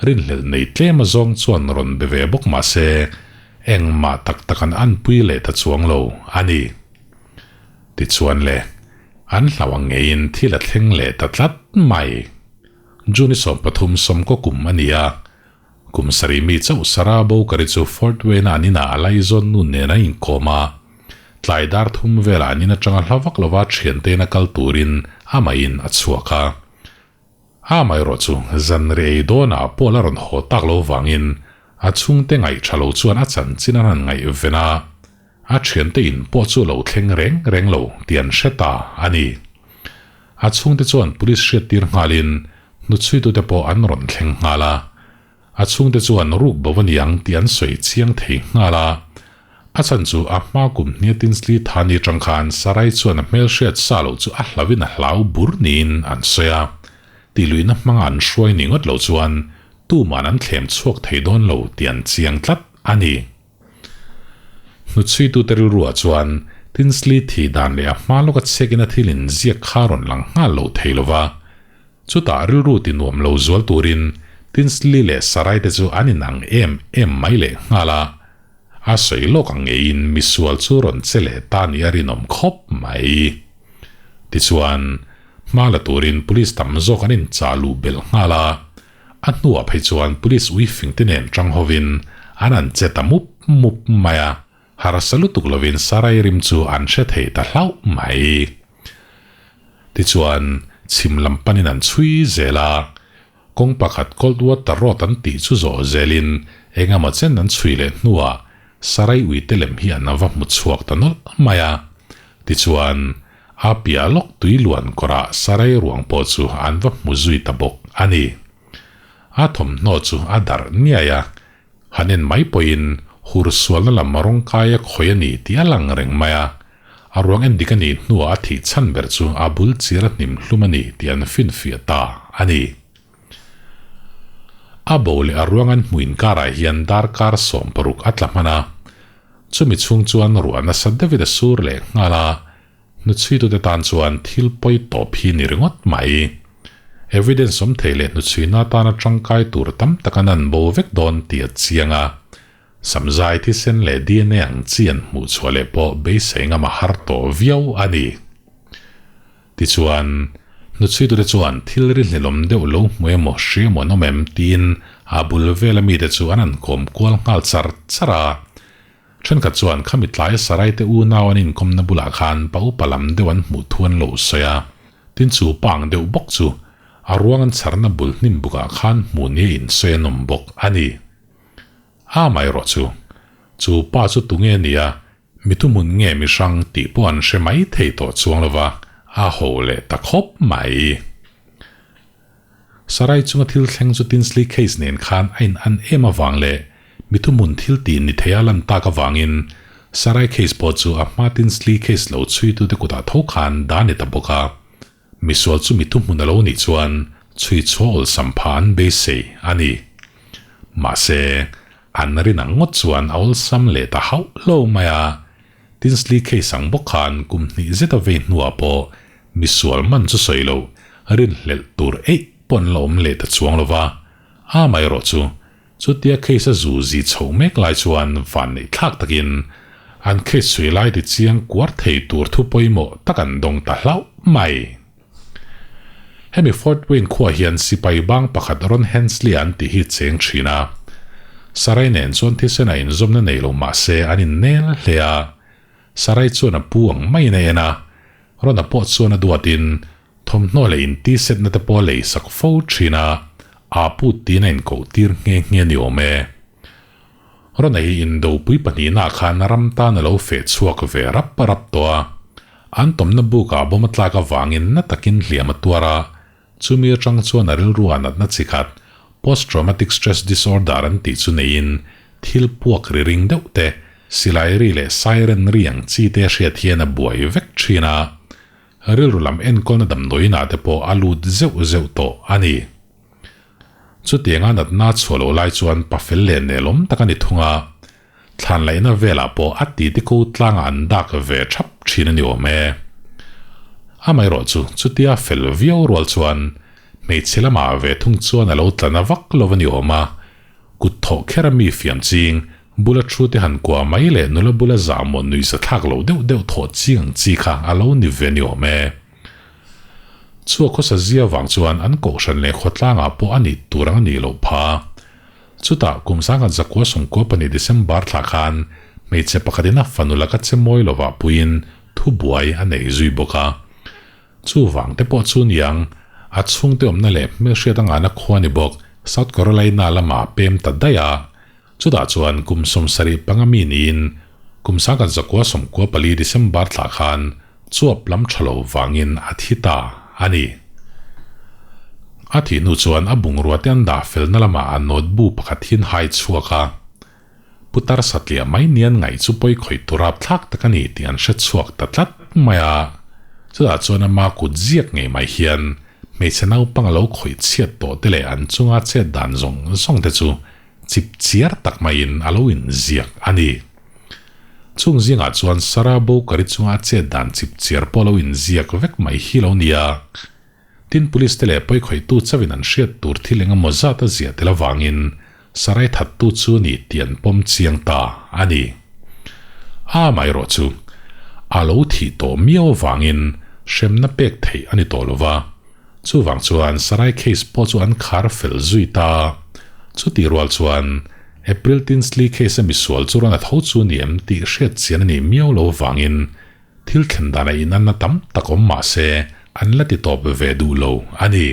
rinhlelh nei tlem azawng chuan rawn be ve bawk mah se engmah tak tak an anpui leh ta chuang lo a ni. Tichuan le. An hlauh ang ngeiin thil a thleng leh ta tlat mai. June 13 sawmkaw kum a ni a. Kum sarih mi chauh Sarah Bowker-i chu Fort Wayne-a an inah a laizawn nun nen an inkawm a. Tlai dar thum velah an in atanga hla vak lova thiantein a kal turin amahin a chhuak a. Amaherawh chu zan rei dawnah Paul a rawn haw tak lo vangin a chhungte ngaih tha lo chuan a chanchin an han ngaihven a, a thiante in pawh chu lo thleng reng reng lo tih an hre ta a ni. A chhungte chuan police hriattir nghalin hnuchhuitute pawh an rawn thleng nghal a. A chhungte chuan ruk bo a ni ang tih an sawi chiang thei nghal a. A chhan chu a hma kum hnia Tinsley Thani atang khan Sarai chuan a hmelhriat sa loh chu a hlauhin a hlau bur niin an sawi a. Tihluihna hmanga an hruai ni ngawt loh chuan tuman an thlem chhuak thei dawn lo tih an chiang tlat a ni. Hnuchhuitute rilruah chuan Tinsley thi dan leh a hma lawka chhekin a thil inziak kha rawn lang nghal lo thei lo va. Chutah rilru ti nuam lo zual turin Tinsley leh Sarai te chu an inang em em mai leh nghal a. A sawi lawk ang ngeiin misual chu rawn che leh ta nih a rinawm khawp mai. Tichuan, hma la turin police tam zawk an inchah luh belh nghal a. A hnuah phei chuan police ui fing te nen tang hovin an an che ta mup mup mai a, harsa lutuk lovin Sarai rim chu an hre thei ta hlauh mai. Tichuan, chhim lam panin an chhui zel a, kawng pakhat cold water road an tih chu zawh zelin eng emaw chen an chhui leh hnuah Sarai uite lem hi an va hmu chhuak ta nawlh mai a. Tichuan, A piah lawk tui luan kawrah sarai ruang pawh chu an va hmu zui ta bawk a ni. A thawmhnaw chu a darh niai a, han en mai pawhin hur sualna lam rawngkai a khawih a ni tih a lang reng mai a. A ruang en dik a nih hnuah a thih chhan ber chu a bul chir a hnim hlum a ni tih an finfiah ta a ni. A bo leh a ruang an hmuh inkarah hian darkar 16 a tla hman a. Chumi chhung chuan ruah nasa deuhin a sur leh nghal a, hnuchhuitute tan chuan thil pawi tawp hi ni ringawt mai. Evidence awm thei leh hnuchhuina atana tangkai tur tam tak an an bo vek dawn tih a chiang a, samzai thisen leh DNA ang chi an hmuh chhuah leh pawh beisei ngam a har tawh viau a ni. Tichuan, hnuchhuitute chuan thil ri hlelawm deuh lo hmu emaw hria emaw an awm em tiin a bul vela mite chu an han kawm kual nghal char char a. Thenkhat chuan khami tlaia Saraite unau an inkawmna bulah khan pa upa lam deuh an hmuh thu an lo sawi a. Tin chu pa ang deuh bawk chu a ruang an chharna bul hnim bukah khan hmuh nia insawi an awm bawk a ni. Amaherawh chu, chu pa chu tunge nia Mi thuhmun nge mi hrang tih pawh an hre mai thei tawh chuang lo va, a ho leh ta khawp mai. Sarai chunga thil thleng chu Tinsley case nen khan a in an em avang leh mi thuhmun thil tih ni theia lan tak avangin Sarai case pawh chu a hma Tinsley case lo chhuitute kutah tho khan dah ni ta bawk a. Misual chu mi thuhmun a lo nih chuan chhui chhuah awlsam pha an beisei a ni. Mahse, an rin ang ngawt chuan a awlsam leh ta hauh lo mai a. Tinsley case ang bawk khan kum hnih zet a vei hnuah pawh misual man chu sawi lo, rinhlelh tur eih pawh an la awm leh ta chuang lo va. Amaherawh chu, Chutia case a zu zi chhoh mek lai chuan vanneih thlak takin an case chhui lai ti chiang kuar thei tur thu pawimawh tak an dawng ta hlauh mai. Hemi Fort Wayne khuaah hian sipai bang pakhat Ron Hensley an tih hi cheng thin a. Sarai nen chuan thisen a inzawmna nei lo mah se an innel hle a. Sarai chuan a pu ang maiin a en a, Ron-a pawh chuan a duatin Thawmhnaw leh intisetna te pawh a lei sak fo thin a, aa put tiin a inkoh tir nghe nghe ni awm e. Rona hi indopui pahnihnaah khan ram tan a lo feh chhuak ve rap rap tawh a. An tawmna bukah bawm a tlak avangin na takin hliam a tuar a, chumi atang chuan a rilruah natna chi khat Post Traumatic Stress Disorder an tih chu neiin thil puak ri ring deuh te, silai ri leh siren ri ang chi te a hriat hian a buai vek thin a. Rilru lam enkawlna damdawiinah te pawh a lut zeuh zeuh tawh a ni. Chutianga natna chhuah loh lai chuan pa fel leh nelawm tak a ni thung a, thlan laihna velah pawh a titi ko tlangah an dak ve thap thin a ni awm e. Amaherawh chu chutia fel viau rual chuan hmeichhe lamah ve thung chuan a lo tla na vak lo a ni awm a, kut thawh kher a mi fiam ching Bula thu te han kua mai leh nula bula zah maw nuihza thlak loh deuh deuh thawh chi ang chi kha a lo ni ve ni awm e. Chu a khawsa zia vang chuan an kohhran leh khawtlangah pawh a nih tur ang a nih loh pha. Chutah kum 1992 December thla khan hmeichhe pakhatin a fanu laka che mawi lovah puiin thubuai a nei zui bawk a. Chuvang te pawh chu niang, a chhungte awmna leh hmelhriat a ngahna khua ni bawk South Carolina lamah pem ta daih a. Chutah chuan kum 75 mi niin kum 1994 December thla khan chuap lam tha lo vangin a thi ta a ni. A thih hnu chuan a bungrua te an dah felna lamah a note bu pakhat hian hai chhuak a. Putar satliah mai nian ngaih chu pawi khawih tur ap thlak tak a ni tih an hre chhuak ta tlat mai a. Chutah chuan ama kut ziak ngei mai hian hmeichhe naupang a lo khawih chhiat tawh te leh an chunga chet dan zawng zawng te chu chip chiar tak maiin a lo inziak a ni. Chung zingah chuan Sarah Bowker-i chunga a chet dan chip chiar pawh a lo inziak vek mai hi lo nia. Tin, police te leh pawikhawihtu chauhin an hriat tur thil eng emaw zat a ziah tel avangin Sarai thattu chu ni tih an pawm chiang ta a ni. Amaherawh chu, a lo thih tawh miau avangin hremna pek theih a ni tawh lo va. Chuvang chuan Sarai case pawh chu an khar fel zui ta. Chutih rual chuan April Tinsley case a misual chu rawn a tho chu ni em tih hriat chian a nih miau lo avangin Thil thlen dan a inanna tam tak awm mah se, an la ti tawp ve duh lo a ni.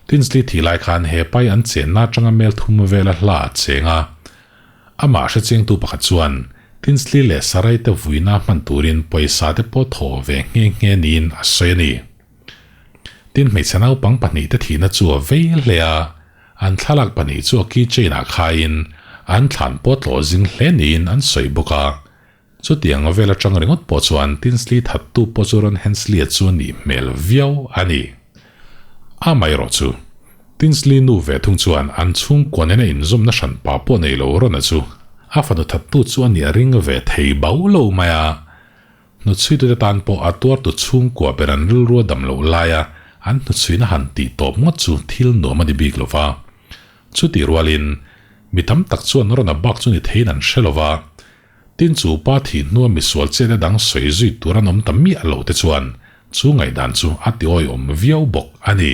Tinsley thih lai khan he pai an chenna atanga mel thum vela hla a cheng a. Amah hrechiangtu pakhat chuan Tinsley leh Sarai te vuina hman turin pawisa te pawh thawh ve nghe nghe niin a sawi a ni. Tin hmeichhe naupang pahnihte thihna chu a vei hle a, an thlalak pahnih chu a keychain ah khaiin an thlan pawh tlawh zing hle niin an sawi bawk a. Chutiang vel atang ringawt pawh chuan Tinsley thattu pawh chu Ron Hensley-a chu a nih hmel viau a ni. Amaherawh chu, Tinsley nu ve thung chuan an chhungkua nena inzawmna hran pa pawh nei lo Ron-a chu a fanu thattu chu a nih a ring ve thei bau lo mai a. Hnuchhuitute tan pawh a tuartu chhungkua ber an rilru a dam loh laia an hnuchhuina han tih tawp ngawt chu thil nuam a ni bik lo va. Chutih rualin, mi tam tak chuan Ron-a bak chu ni theiin an hre lo va. Tin chu pa thih hnua misual chet a dang sawi zui tur an awm ta miah lo te chuan chu ngaihdan chu a ti awihawm viau bawk a ni.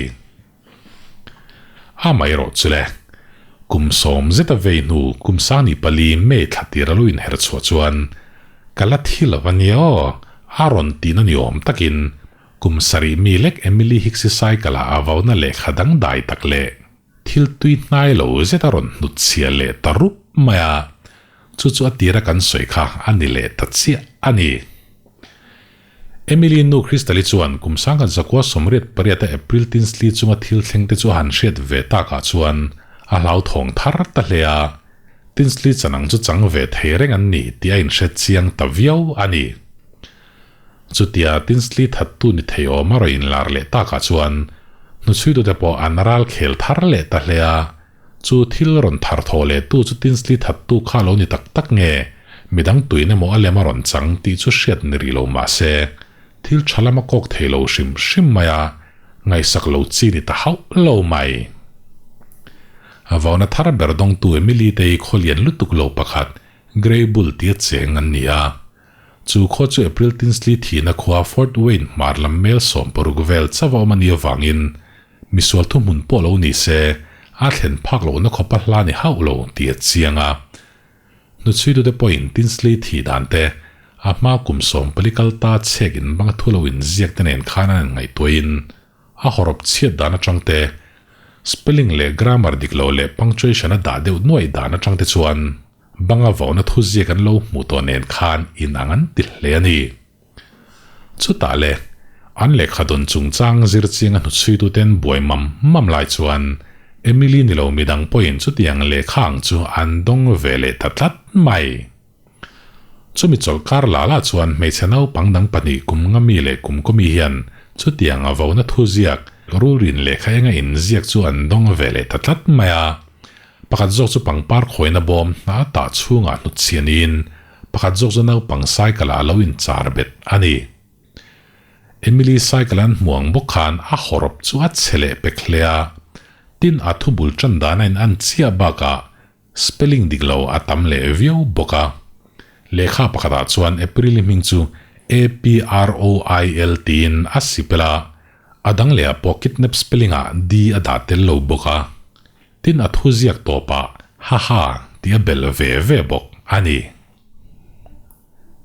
Amaherawh chu le, kum sawm zeta vei hnu kum sangni pali May thla tir a lo inher chhuah chuan ka la thi lo a nia aw, a rawn tihna ni awm takin kum sarih mi lek Emily Hicks-i cycle-ah a vauna lehkha dangdai tak leh Thil tui hnai lo zet a rawn hnut chhia leh ta rup mai a, chu chu a tira kan sawi kha a ni leh ta chiah a ni. Emily nu Crystal-i chuan kum 1988 a April Tinsley chunga thil thleng te chu a han hriat ve takah chuan a hlauthawng thar ta hle a, Tinsley chanang chu chang ve thei reng an ni tih a inhre chiang ta viau a ni. Chutia Tinsley thattu ni thei awm a rawn inlar leh takah chuan hnuchhuitute pawh an ral khel thar leh ta hle a. Chu thil rawn thar thawh leh tu chu Tinsley thattu kha lo ni tak tak nge, midang tuin emaw a lem a rawn chang tih chu hriat ni rih lo mah se, thil tha lam a kawk thei lo hrim hrim mai a, ngaihsak lo chi ni ta hauh lo mai. A vauna thar ber dawngtu Emily te hi khawlian lutuk lo pakhat Greybull tia cheng an ni a. Chu khaw chu April Tinsley thihna khua Fort Wayne hmar lam mel 60 vel chauh a awm a nih avangin misual thuhmun pawh lo ni se a thlen phak lohna khawpa hla ni hauh lo tih a chiang a. Hnuchhuitute pawhin Tinsley thih dan te a hma kum 14 kal ta chhek in banga thu lo inziak te nen khan an inngaihtuahin a hawrawp chhiat dan atang te, spelling leh grammar dik lo leh punctuation a dah deuh nuaih dan atang te chuan Banga vauna thuziak an lo hmuh tawh nen khan inang an ti hle a ni. Chutah le, an lehkha dawn chungchang zir chiang a hnuchhuituten buai mam mam lai chuan Emily ni lo midang pawhin chutiang lehkha ang chu an dawng ve leh ta tlat mai. Chumi chawlhkar la la chuan hmeichhe naupang dang pahnih kum nga mi leh kum kaw mi hian chutiang a vauna thuziak rulrin lehkha enga inziak chu an dawng ve leh ta tlat mai a. Pakhat zawk chu pangpar khawina bawm hna tah chhungah hnut chhianin pakhat zawk chu naupang cycle ah a lo inchar bet a ni. Emily cycle an hmuh ang bawk khan a hawrawp chu a chhe leh pek hle a, tin a thu bul tan dan a in an chiah bakah spelling dik lo a tam leh viau bawk a. Lehkha pakhatah chuan April-i hming chu A-P-R-O-I-L tiin a sipel a, a dang lehah pawh kidnap spelling-ah D a dah tel lo bawk a. Tin a thu ziak tawpah haha tih a bel ve ve bawk a ni.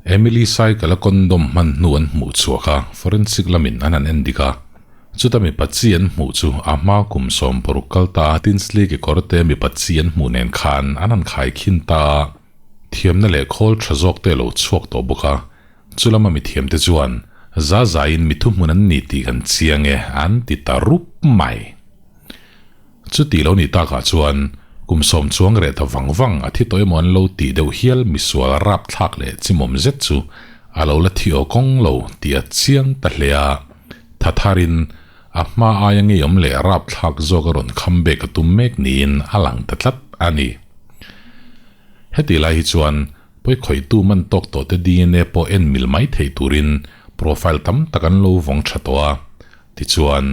Emily cycle a condom hman hnu an hmuh chhuak a, forensic lamin an han en dik a. Chuta mipa chi an hmuh chu a hma kum 16 kal ta Tinsley kekawr te mipa chi an hmuh nen khan an han khai khin ta a, thiamna leh khawl tha zawk te a lo chhuak tawh bawk a. Chu lama mithiam te chuan za zaiin mi thuhmun an ni tih kan chiang e an ti ta rup mai. Chuti lo ni takah chuan kum sawm chuang reh ta vang vang a thi tawh emaw an lo tih deuh hial misual rap thlak leh chimawm zet chu a lo la thi aw kawng lo tih a chiang ta hle a, tha tharin a hma aia ngeiawm leh rap thlak zawk a rawn kham bek a tum mek niin a lang ta tlat a ni. Heti lai hi chuan pawikhawihtu man tawk tawh te DNA pawh en mil mai thei turin profile tam tak an lo vawng tha tawh a, tichuan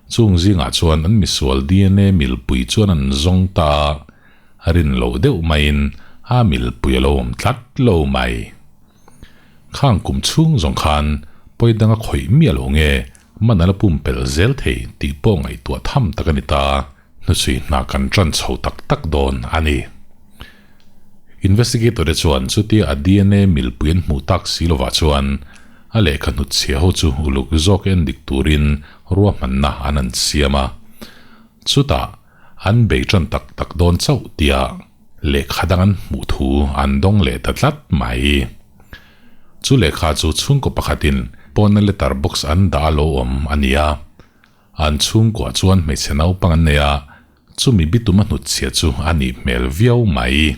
Chung zingah chuan an misual DNA milpui chuan an zawng ta a, a rin loh deuh maiin a milpui a lo awm tlat lo mai. Khang kum chhung zawng khan pawi dang a khawih miah lo nge man a la pumpelh zel thei tih pawh ngaihtuah tham tak a ni ta, hnuchhui hna kan tan chho tak tak dawn a ni. Investigator te chuan chutia a DNA milpui an hmuh tak si lovah chuan a lehkha hnutchhiah ho chu uluk zawk en dik turin ruahmanna an an siam a. Chutah an bei tan tak tak dawn chauh tia lehkha dang an hmuh thu an dawng leh ta tlat mai. Chu lehkha chu chhungkaw pakhatin pawna letter box an dah a lo awm a ni a. An chhungkuah chuan hmeichhe naupang an nei a, chumi bitum a hnutchhiah chu a nih hmel viau mai.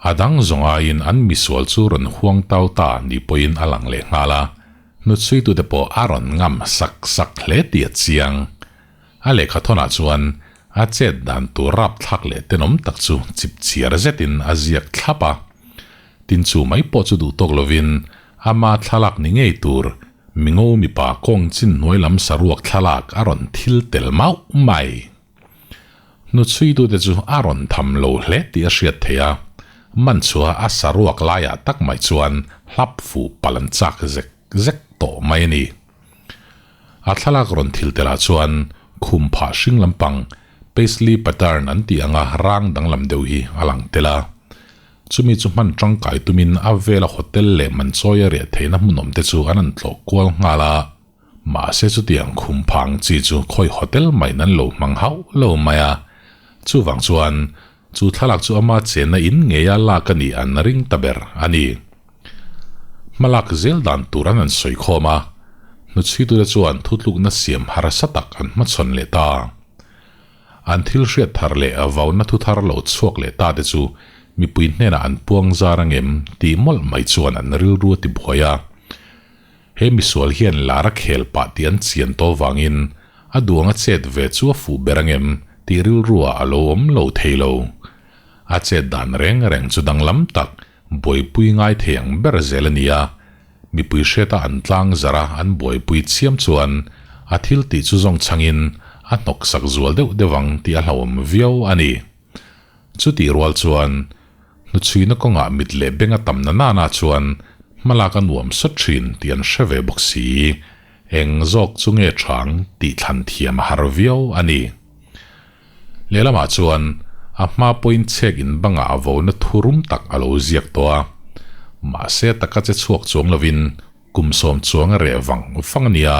A dang zawng aiin an misual chu rawn huang tau ta ni pawhin a lang leh nghal a, hnutchhuitute pawh a rawn ngam sak sak hle tih a chiang. A lehkha thawnah chuan a chet dan tur rapthlak leh tenawm tak chu chip chiar zetin a ziak thlap a. Tin chu mai pawh chu duh tawk lovin ama thlalak ni ngei tur mingo mipa kawng chin hnuai lam saruak thlalak a rawn thil tel mauh mai. Hnuchhuitute chu a rawn tham lo hle tih a hriat theih a, man chhuah a saruak laiah tak mai chuan hlap fuh palh an chak zek zek tawh mai a ni. A thlalak rawn thil telah chuan khum phah hring lampang paisley pattern an tih anga rang danglam deuh hi a lang tel a. Chumi chu hman tangkai tumin a vela hotel leh manchawi a riah theihna hmunawm te chu an han tlawh kual nghal a. Mahse chutiang khum phang chi chu khawi hotel maiin an lo hmang hauh lo mai a, chuvang chuan chu thlalak chu ama chenna in ngeia lak a nih an ring ta ber a ni. Hmalak zel dan tur an han sawi khawm a, hnuchhuitute chuan thutlukna siam harsa tak an hmachhawn leh ta. An thil hriat thar leh vauna thu thar lo chhuak leh ta te chu mipui hnenah an puang zar angem tih mawlh mai chuan an rilru a tibuai a. He misual hian lar a khel pah tih an chian tawh vangin a duang a chet ve chu a fuh ber angem tih rilruah a lo awm lo thei lo. A chet dan reng reng chu danglam tak buaipui ngai thei ang ber zel a ni a, mipui hriata an tlang zarh a an buaipui chiam chuan a thil tih chu zawng changin a hnawksak zual deuh deuh ang tih a hlauhawm viau a ni. Chutih rual chuan hnuchhuina kawngah mit leh beng a tam na nana chuan hmalak a nuam sawt thin tih an hre ve bawk si. Eng zawk chu nge thang tih thlan thiam a har viau a ni. Lehlamah chuan a hma pawhin chhek in bangah a vona thu rum tak a lo ziak tawh a. Mahse taka che chhuak chuang lovin kum sawm chuang a reh vang vang a nia.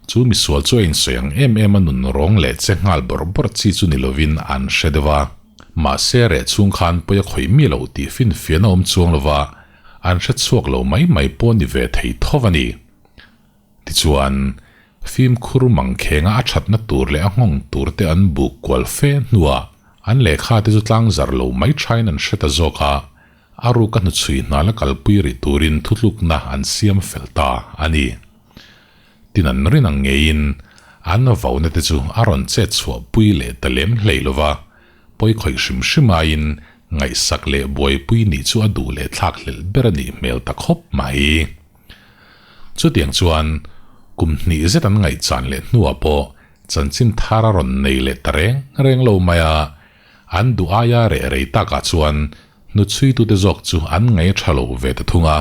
Chu misual chu a insawi ang em em a nun rawng leh che nghal bawrh bawrh chi chu ni lovin an hre deuh a. Mahse reh chhung khan pawi a khawih mi loh tih finfiahna awm chuang lova an hre chhuak lo mai mai pawh ni ve thei tho a ni. Tichuan, fimkhur mangkhenga a thatna tur leh a nghawng tur te an buk kual fe hnuah an lehkha te chu tlangzar lo mai thain an hre ta zawk a, a ruk a hnuchhui hna la kalpui rih turin thutlukna an siam fel ta a ni. Tin an rin ang ngeiin an vauna te chu a rawn chet chhuah pui leh ta lem hlei lo va, pawi khawih hrim hrim aiin ngaihsak leh buaipui nih chu a duh leh thlak hlelh ber a nih hmel ta khawp mai. Chutiang chuan kum hnih zet an ngaihchan leh hnuah pawh chanchin thar a rawn nei leh ta reng reng lo mai a, an duh aia reh rei takah chuan hnuchhuitute zawk chu an ngaih a tha lo ve ta thung a.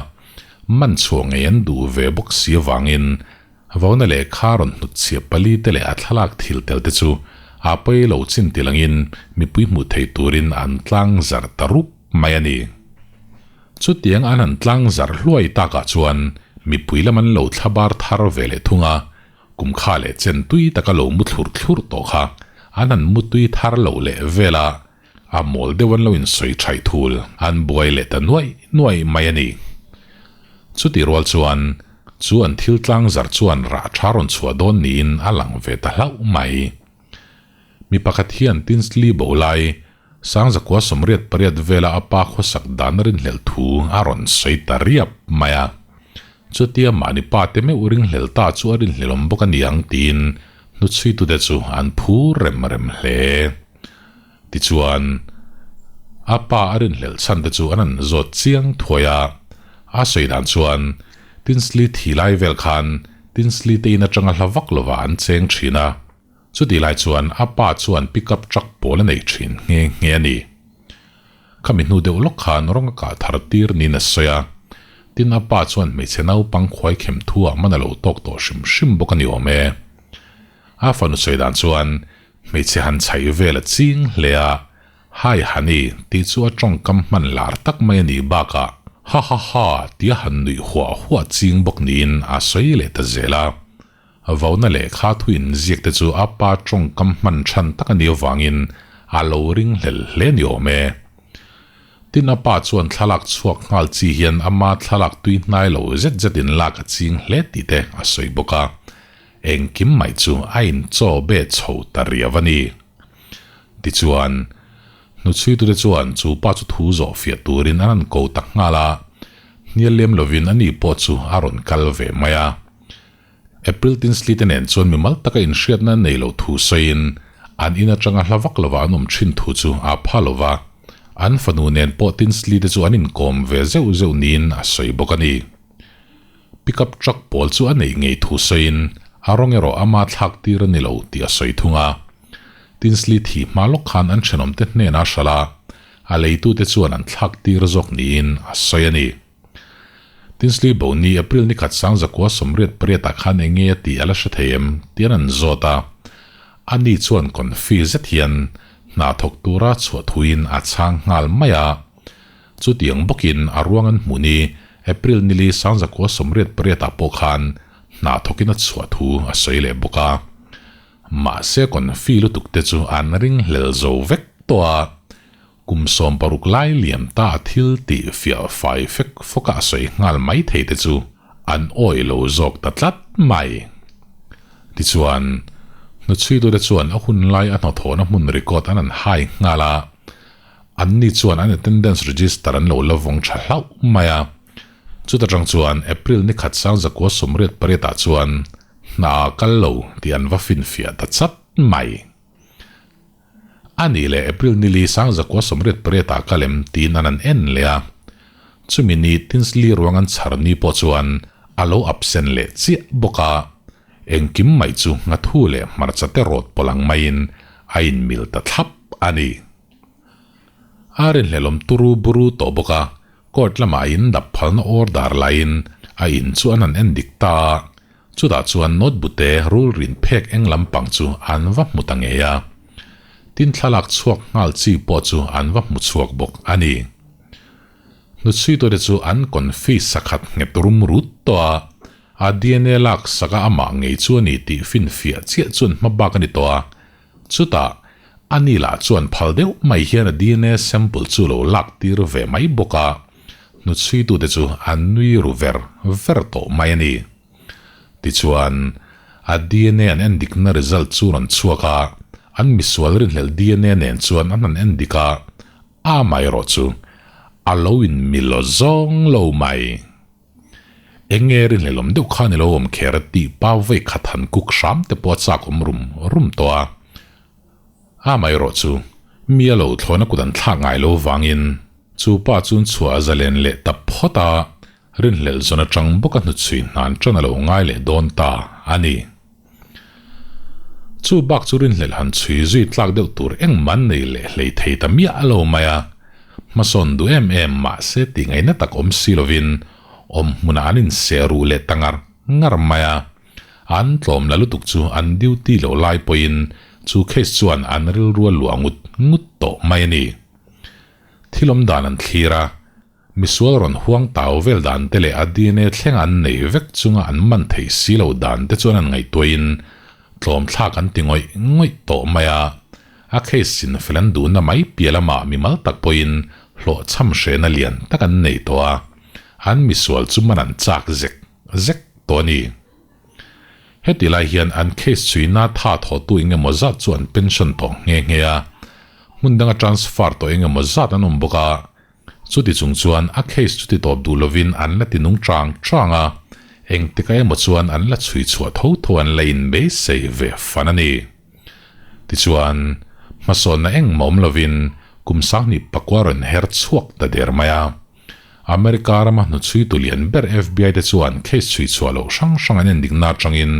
Man chhuah ngei an duh ve bawk si avangin vauna lehkha rawn hnutchhiah pali te leh a thlalak thil tel te chu a pawi lo chin ti langin mipui hmuh theih turin an tlang zarh ta rup mai a ni. Chutiang an han tlang zarh hluai takah chuan mipui lam an lo thlabar thar ve leh thung a, kum kha leh chen tui taka lo mu thlur thlur tawh kha an han mu tui thar lo leh vel a, A mawl deuh an lo insawi thaih thul, an buai leh ta nuaih nuaih mai a ni. Chutih rual chuan chu an thil tlang zar chuan rah tha rawn chhuah dawn niin a lang ve ta hlauh mai. Mi pakhat hian Tinsley bo lai Sangzakua 88 vela a pa khawsak dan a rinhlelh thu a rawn sawi ta riap mai a. Chutia mahni pa te meuh ringhlel ta chu a rinhlelawm bawk a ni ang tiin hnuchhuitute chu an phur rem rem hle. Tichuan, a pa a rinhlelh chhan te chu an han zawt chiang thuai a. A sawi dan chuan, Tinsley thi lai vel khan Tinsley te in atanga hla vak lovah an cheng thin a. Chutih lai chuan a pa chuan pickup truck pawl a nei thin nghe nghe a ni. Khami hnu deuh lawk khan rawng a kah thar tir niin a sawi a. Tin, a pa chuan hmeichhe naupang khuai khem thu ah man a lo tawk tawh hrim hrim bawk a ni awm e. A fanu sawi dan chuan Hmeichhe han chhaih vel a ching hle a, Hi Honey tih chu a tawngkam hman lar tak mai a nih bakah Ha ha ha tia han nuih huah huah ching bawk niin a sawi leh ta zel a. Vauna lehkha thu inziak te chu a pa tawngkam hman than tak a nih avangin a lo ring hlel hle ni awm e. Tin a pa chuan thlalak chhuak nghal chi hian ama thlalak tui hnai lo zet zet in lak a ching hle tih te a sawi bawk a. Engkim mai chu a inchaw be chho ta riau a ni. Tichuan, hnuchhuitute chuan chu pa chu thu zawh fiah turin an han ko tak nghal a, hnial lem lovin ani pawh chu a rawn kal ve mai a. April Tinsley te nen chuan mimal taka inhriatna nei lo thu sawiin an in atanga hla vak lova an awm thin thu chu a pha lo va, an fanu nen pawh Tinsley te chu an inkawm ve zeuh zeuh niin a sawi bawk a ni. Pickup truck pawl chu a neih ngei thu sawiin a rawng erawh ama thlak tir a ni lo tih a sawi thung a. Tinsley thih hma lawk khan an thenawmte hnenah a hralh a, a leitute chuan an thlak tir zawk niin a sawi a ni. Tinsley bo ni April nikhat 1988 ah khan eng nge a tih a la hre thei em tian an zawt a. Ani chuan confi zet hian hna thawk tura chhuah thuin a chhang nghal mai a. Chutiang bawkin a ruang an hmuh ni April nili 1988 ah pawh khan hna thawkin a chhuah thu a sawi leh bawk a. Mahse confi lutuk te chu an ringhlel zo vek tawh a, kum 60 lai liam ta a thil tih fiah fai fek fawk a sawi nghal mai thei te chu an awih lo zawk ta tlat mai. Tichuan, hnuchhuitute chuan a hun lai a hnawthawhna hmun record an han hai nghal a, Anni chuan an attendance register an lo la vawng tha hlauh mai a. Chuta tang chuan April ni khat 1988 ah chuan hna a kal lo tih an va finfiah ta chat mai. A nih leh April ni li 1988 ah kal em tiin an an en leh a. Chumi ni Tinsley ruang an chhar ni pawh chuan a lo absent leh chiah bawk a. Engkim mai chu nghathu leh hmarcha te rawt pawlh ang maiin a inmil ta thlap a ni. A rinhlelawm turu buru tawh bawk a, court lamah a in dap phalna order laiin a in chu an han en dik ta a, chutah chuan notebook-te rul rin phek eng lampang chu an va hmu ta ngei a. Tin thlalak chhuak nghal chi pawh chu an va hmu chhuak bawk a ni. Hnuchhuitute chu an confi sakhat nghet rum rut tawh a, a DNA lak saka amah ngei chu a ni tih finfiah chiah chuan hma bak a ni tawh a, Chutah, ani lah chuan phal deuh mai hian a DNA sample chu lo lak tir ve mai bawk a, hnuchhuitute chu an nui ru ver ver tawh mai a ni. Tichuan, a DNA an endikna result chu rawn chhuak a, an misual rinhlelh DNA nen chuan an han endik a, amaherawh chu a lo inmil aw zawng lo mai. Eng nge rinhlelawm deuh khan i lo awm kher tih pa vawi khat han kuk hram te pawh a chak awm rum rum tawh a. Amaherawh chu, mi a lo thlawna kut an thlak ngai lo vangin chu pa chuan chhuah a zalen leh ta phawt a, rinhlelh zawn atang bawk a hnuchhui hnan tan a lo ngai leh dawn ta a ni. Chu bak chu rinhlelh han chhui zui tlak deuh tur engmah an nei leh hlei thei ta miah lo mai a. Hmasawn duh em em mahse tih ngaihna tak awm si lovin awm hmunah an inseh ruh leh ta ngar ngar mai a. An tlawm la lutuk chu an duty loh lai pawhin chu case chuan an rilru a luah ngut ngut tawh mai a ni. Thil awm dan an thlir a, misual rawn huang tau vel dan te leh a DNA thleng an nei vek chunga an man theih si lo dan te chuan an ngaihtuahin tlawm thlak an ti ngawih ngawih tawh mai a. A case chin fel an duhna mai piah lamah mimal tak pawhin hlawhchham hrehna lian tak an nei tawh a, an misual chu man an chak zek zek tawh a ni. Heti lai hian an case chhuina tha thawhtu eng emaw zat chu an pension tawh nghe nghe a, hmun danga transfer tawh eng emaw zat an awm bawk a. Chuti chung chuan a case chu ti tawp duh lovin an la ti nung chang chang a, engtikah emaw chuan an la chhui chhuah tho tho an la inbeisei ve fan a ni. Tichuan, hmasawnna engmah awm lovin kum sanghnih pakua rawn her chhuak ta der mai a. America rama hnuchhuitu lian ber FBI te chuan case chhui chhuah loh hrang hrang an endikna atangin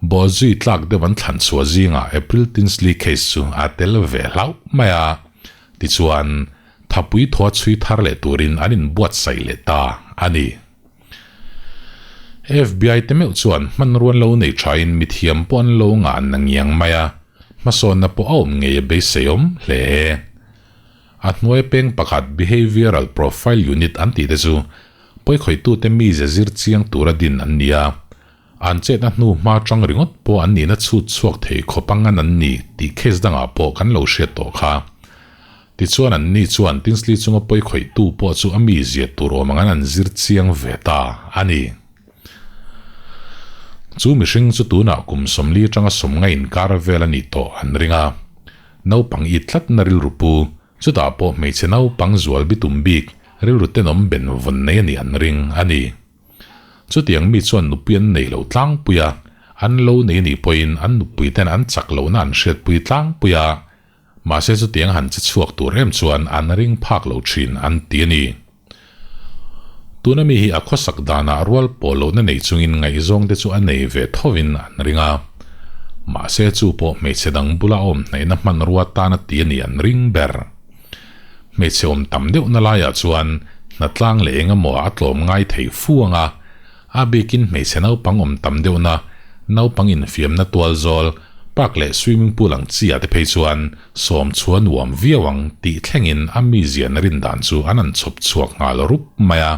bawhzui tlak deuh an thlan chhuah zingah April Tinsley case chu a tel ve hlauh mai a. Tichuan, thapui thaw chhui thar leh turin an inbuatsaih leh ta a ni. FBI te meuh chuan hmanruan lo nei thain mithiam pawh an lo ngah nangiang mai a, hmasawnna pawh a awm ngei a beiseiawm hle. A hnuai peng pakhat Behavioural Profile Unit an tih te chu pawikhawitute mize zir chiang tura din an ni a, an chetna hnu hma tang ringawt pawh an nihna chhut chhuak thei khawp a ngan an ni tih case dangah pawh kan lo hriat tawh kha. Tichuan an ni chuan Tinsley chunga pawikhawihtu pawh chu a mizia tur awm ang an an zir chiang ve ta a ni. Chu mihring chu tunah kum 40 atanga 50 inkar vel a nih tawh an ring a. Naupang i tlatna rilru pu, chutah pawh hmeichhe naupang zual bitum bik rilru tenawm ben vawn nei a nih an ring a ni. Chutiang mi chuan nupui an nei lo tlangpui a, an lo nei a nih pawhin an nupui ten an chak lohna an hriatpui tlangpui a, mahse chutiang han che chhuak tur em chuan an ring phak lo thin an ti a ni. Tuna mi hi a khawsak danah rual pawh lohna nei chungin ngaihzawng te chu a nei ve thovin an ring a. Mahse chu pawh hmeichhe dang bula awm hnaihna hmanrua tan a ti a nih an ring ber. Hmeichhe awm tam deuhna laiah chuan hnatlang leh eng emaw a tlawm ngai thei fu ang a, A bikin hmeichhe naupang awm tam deuhna, naupang infiamna tual zawl, park leh swimming pool ang chi ah te phei chuan sawm chu a nuam viau ang tih thlengin a mizian rin dan chu an han chhawp chhuak nghal rup mai a.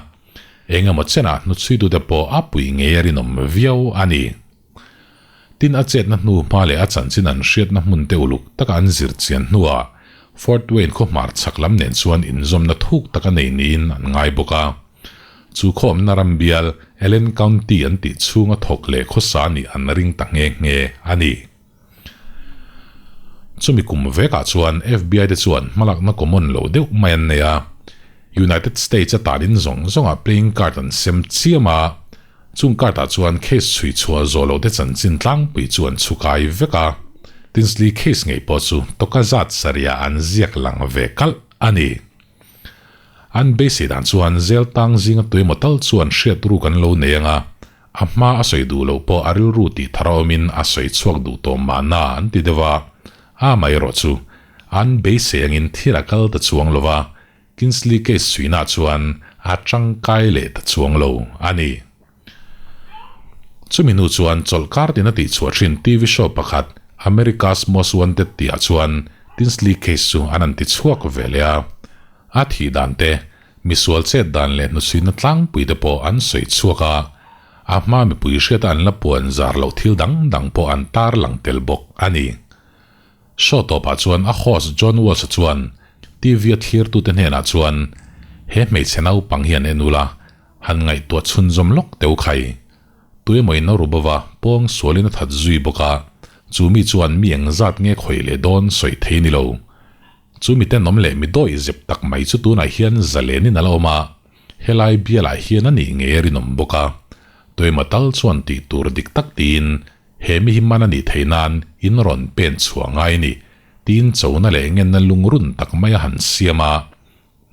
Eng emaw chenah hnuchhuitute pawh a pui ngei a rinawm viau a ni. Tin a chetna hnu hma leh a chanchin an hriatna hmun te uluk taka an zir chian hnuah Fort Wayne khaw hmar chhak lam nen chuan inzawmna thuk tak a nei niin an ngai bawk a. Chu khawmna ram bial Allen County an tih chhunga thawk leh khawsa nih an ring ta nghe nghe a ni. Chumi kum vekah chuan FBI te chuan hmalakna common lo deuh mai an nei a. United States a tanin zawng zawngah playing card an sem chiam a, chung card ah chuan case chhui chhuah zawh loh te chanchin tlangpui chu an chhukai vek a. Tinsley case ngei pawh chu tawka zat sarihah an ziak lang ve kalh a ni. An beisei dan chuan zel tang zinga tuemaw tal chuan hriat ruk an lo nei ang a, a hma a sawi duh loh pawh a rilru tih thar a awmin a sawi chhuak duh tawh mahna an ti deuh a, a amaherawh chu an beisei angin thil a kal ta chuang lo va, Kinsley case chhuina chuan a tangkai leh ta chuang lo a ni. Chumi hnu chuan chawlhkar tina tihchhuah thin TV show pakhat America's Most Wanted tihah chuan Tinsley case chu an han tichhuak ve leh a. A thih dan te, misual chet dan leh hnuchhuina tlangpui te pawh an sawi chhuak a, a hma mipui hriata an la puan zar loh thil dang dang pawh an tarlang tel bawk a ni. Show tawpah chuan a host John Walsh-a chuan TV-a thlirtute hnenah chuan, He hmeichhe naupang hian en ula, Han ngaihtuah chhunzawm lawk teu khai. Tuemaw in a ru bova, pawng sualin a that zui bawk a, chu mi chuan mi engzat nge khawih leh dawn sawi thei ni lo. Chu mi tenawm leh mi dawih zep tak mai chu tunah hian zalenin a la awm a, helai bialah hian a nih ngei a rinawm bawk a. Tuemaw tal chuan tih tur dik tak tiin he mi hi man a nih theih nan in rawn pen chhuah ngai a ni, tiin chona leh ngenna lungrun tak mai a han siam a.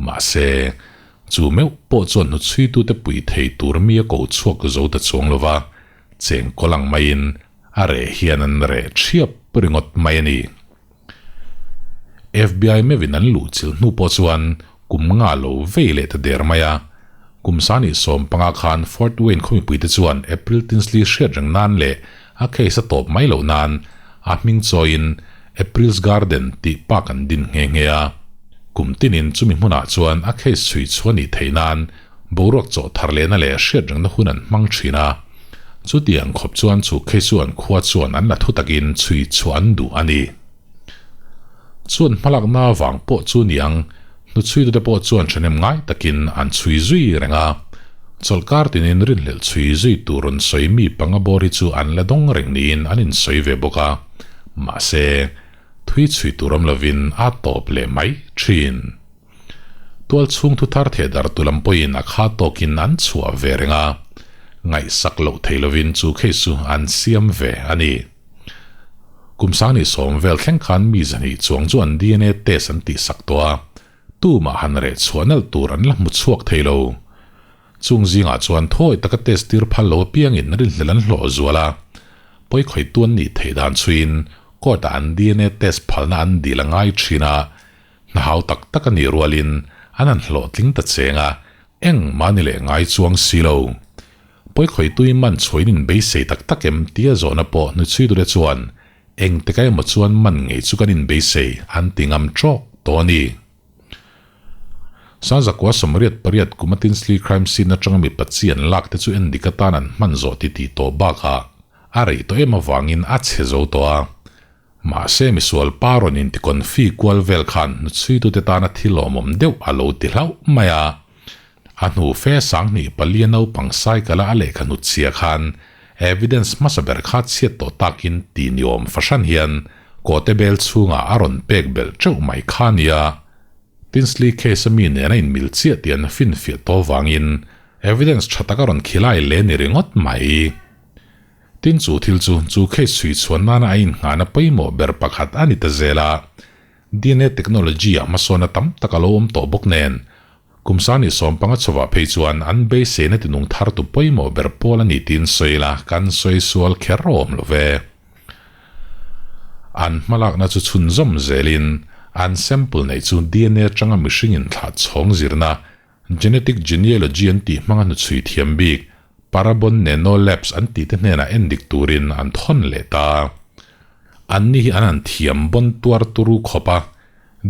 Mahse, chu meuh pawh chuan hnuchhuitute pui thei tur mi a ko chhuak zo ta chuang lo va, cheng kawl ang maiin a reh hian an reh thiap ringawt mai a ni. FBI meuhin an luh chilh hnu pawh chuan kum nga lo vei leh ta der mai a. Kum sani 15 khan Fort Wayne khaw mipuite chuan April Tinsley hriat reng nan leh a case a tawp mai loh nan a hming chawiin April's Garden tih park an din nghe nghe a. Kum tinin chumi hmunah chuan a case chhui chhuah nih theih nan boruak chawh thar lehna leh hriat rengna hun an hmang thin a. Chutiang khawp chuan chu case chu an khua chuan an la thu takin chhui chhuah an duh a ni. Chuan hmalakna vang pawh chu niang, hnuchhuitute pawh chuan thahnem ngai takin an chhui zui reng a. Chawlhkar tinin rinhlelh chhui zui tur rawn sawi mi panga bawr hi chu an la dawng reng niin an insawi ve bawk a. Mahse, thui chhui tur awm lovin a tawp leh mai thin. Tual chhung thu thar theh dar tu lam pawhin a kha tawkin an chhuah ve reng a, ngaihsak loh thei lovin chu case chu an siam ve a ni. Kum sangni sawm vel thleng khan mi zahnih chuang chu an DNA test an tihsak tawh a, tumah han reh chhuah nalh tur an la hmu chhuak thei lo. Chung zingah chuan thawi taka test tir phal lo apiangin rinhlelh an hlawh zual a, pawikhawihtu an nih theih dan chhuiin court-ah an DNA test phalna an dil a ngai thin a, hna hau tak tak a nih rualin an han hlawhtling ta cheng a, engmah ni leh ngai chuang si lo. Pawikhawitui man chhuain in beisei tak tak em tia zawhna pawh hnuchhuitute chuan engtik emaw chuan man ngei chu kan inbeisei an ti ngam trawk tawh a ni. Sangzakua 88 kuma Tinsley crime scene atanga mipa chi an lak te chu endik atan an hman zawh titih tawh bakah a rei tawh em avangin a chhe zo tawh a. Mahse misual pa rawn inti confi kual vel khan hnuchhuitute tana thil awmawm deuh a lo ti hlauh mai a. A hnu fe sanghnih palia naupang cycle-a a lehkha hnutchhia khan evidence hmasa ber kha chhiat tawh takin ti ni awm fahran hian kawte bel chhungah a rawn pek belh teuh mai kha a nia. Tinsley case-a mi nena inmil chiah tih an finfiah tawh vangin evidence tha tak a rawn khilai leh ni ringawt mai. Tin chu thil chu chu case chhui chhuan nana a innghahna pawimawh ber pakhat a ni ta zel a, DNA technology-ah hmasawnna tam tak a lo awm tawh bawk nen, kum sani 15 chhovah phei chuan an beiseina tinung thartu pawimawh ber pawl a ni tiin sawi ila kan sawi sual kher awm lo ve. An hmalakna chu chhunzawm zelin an sample neih chu DNA atanga mihring inthlah chhawng zirna Genetic genealogy an tih hmanga hnuchhui thiam bik Parabon Nano Labs an tihte hnenah endik turin an thawn leh ta. Anni hi an han thiam bawn tuar turu khawp a,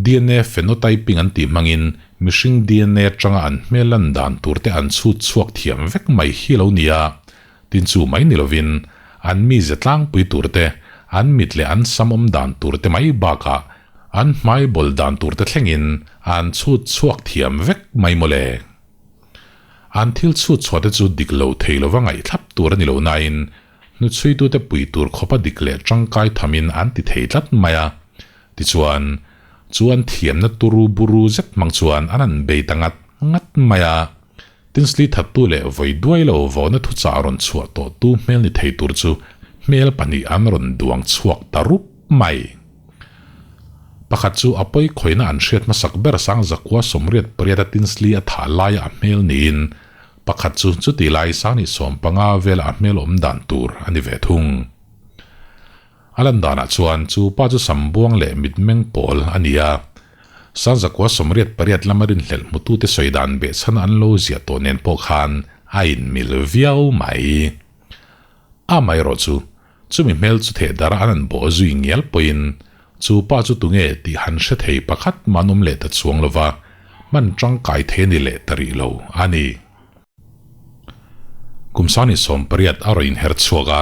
DNA phenotyping an tih hmangin mihring DNA atanga an hmel lan dan turte an chhut chhuak thiam vek mai hi lo nia. Tin chu mai ni lovin an mize tlangpui turte, an mit leh an sam awm dan turte mai bakah An hmai bawl dan tur te thlengin an chhut chhuak thiam vek mai mawle. An thil chhut chhuah te chu dik lo thei lova ngaihthlap tur a ni lo nain hnuchhuitute pui tur khawpa dik leh tangkai thamin an ti thei tlat mai a. Tichuan, chu an thiamna turu buru zet hmang chuan an han bei ta ngat ngat mai a. Tinsley thattu leh vawi duai lo vawna thuchah rawn chhuah tawhtu hmel ni thei tur chu hmel pahnih an rawn duang chhuak ta rup mai. Pakhat chu a pawi khawina an hriat hmasak ber sang zakua 88 a Tinsley a thah laia a hmel niin, pakhat chu chuti lai sang ni 15 vela a hmel awm dan tur a ni ve thung. A lan danah chuan chu pa chu sambuang leh mitmeng pawl a ni a, sang zakua 88 lama rinhlelh hmutute sawi dan behchhana an lo ziah tawh nen pawh khan a inmil viau mai. Amaherawhchu, Chumi hmel chu theh dara an an bawh zui ngial pawhin chu pa chu tunge tih han hre thei pakhat mah an awm leh ta chuang lo va, hman tangkai thei a ni leh ta rih lo a ni. Kum sani 18 a rawn inher chhuak a,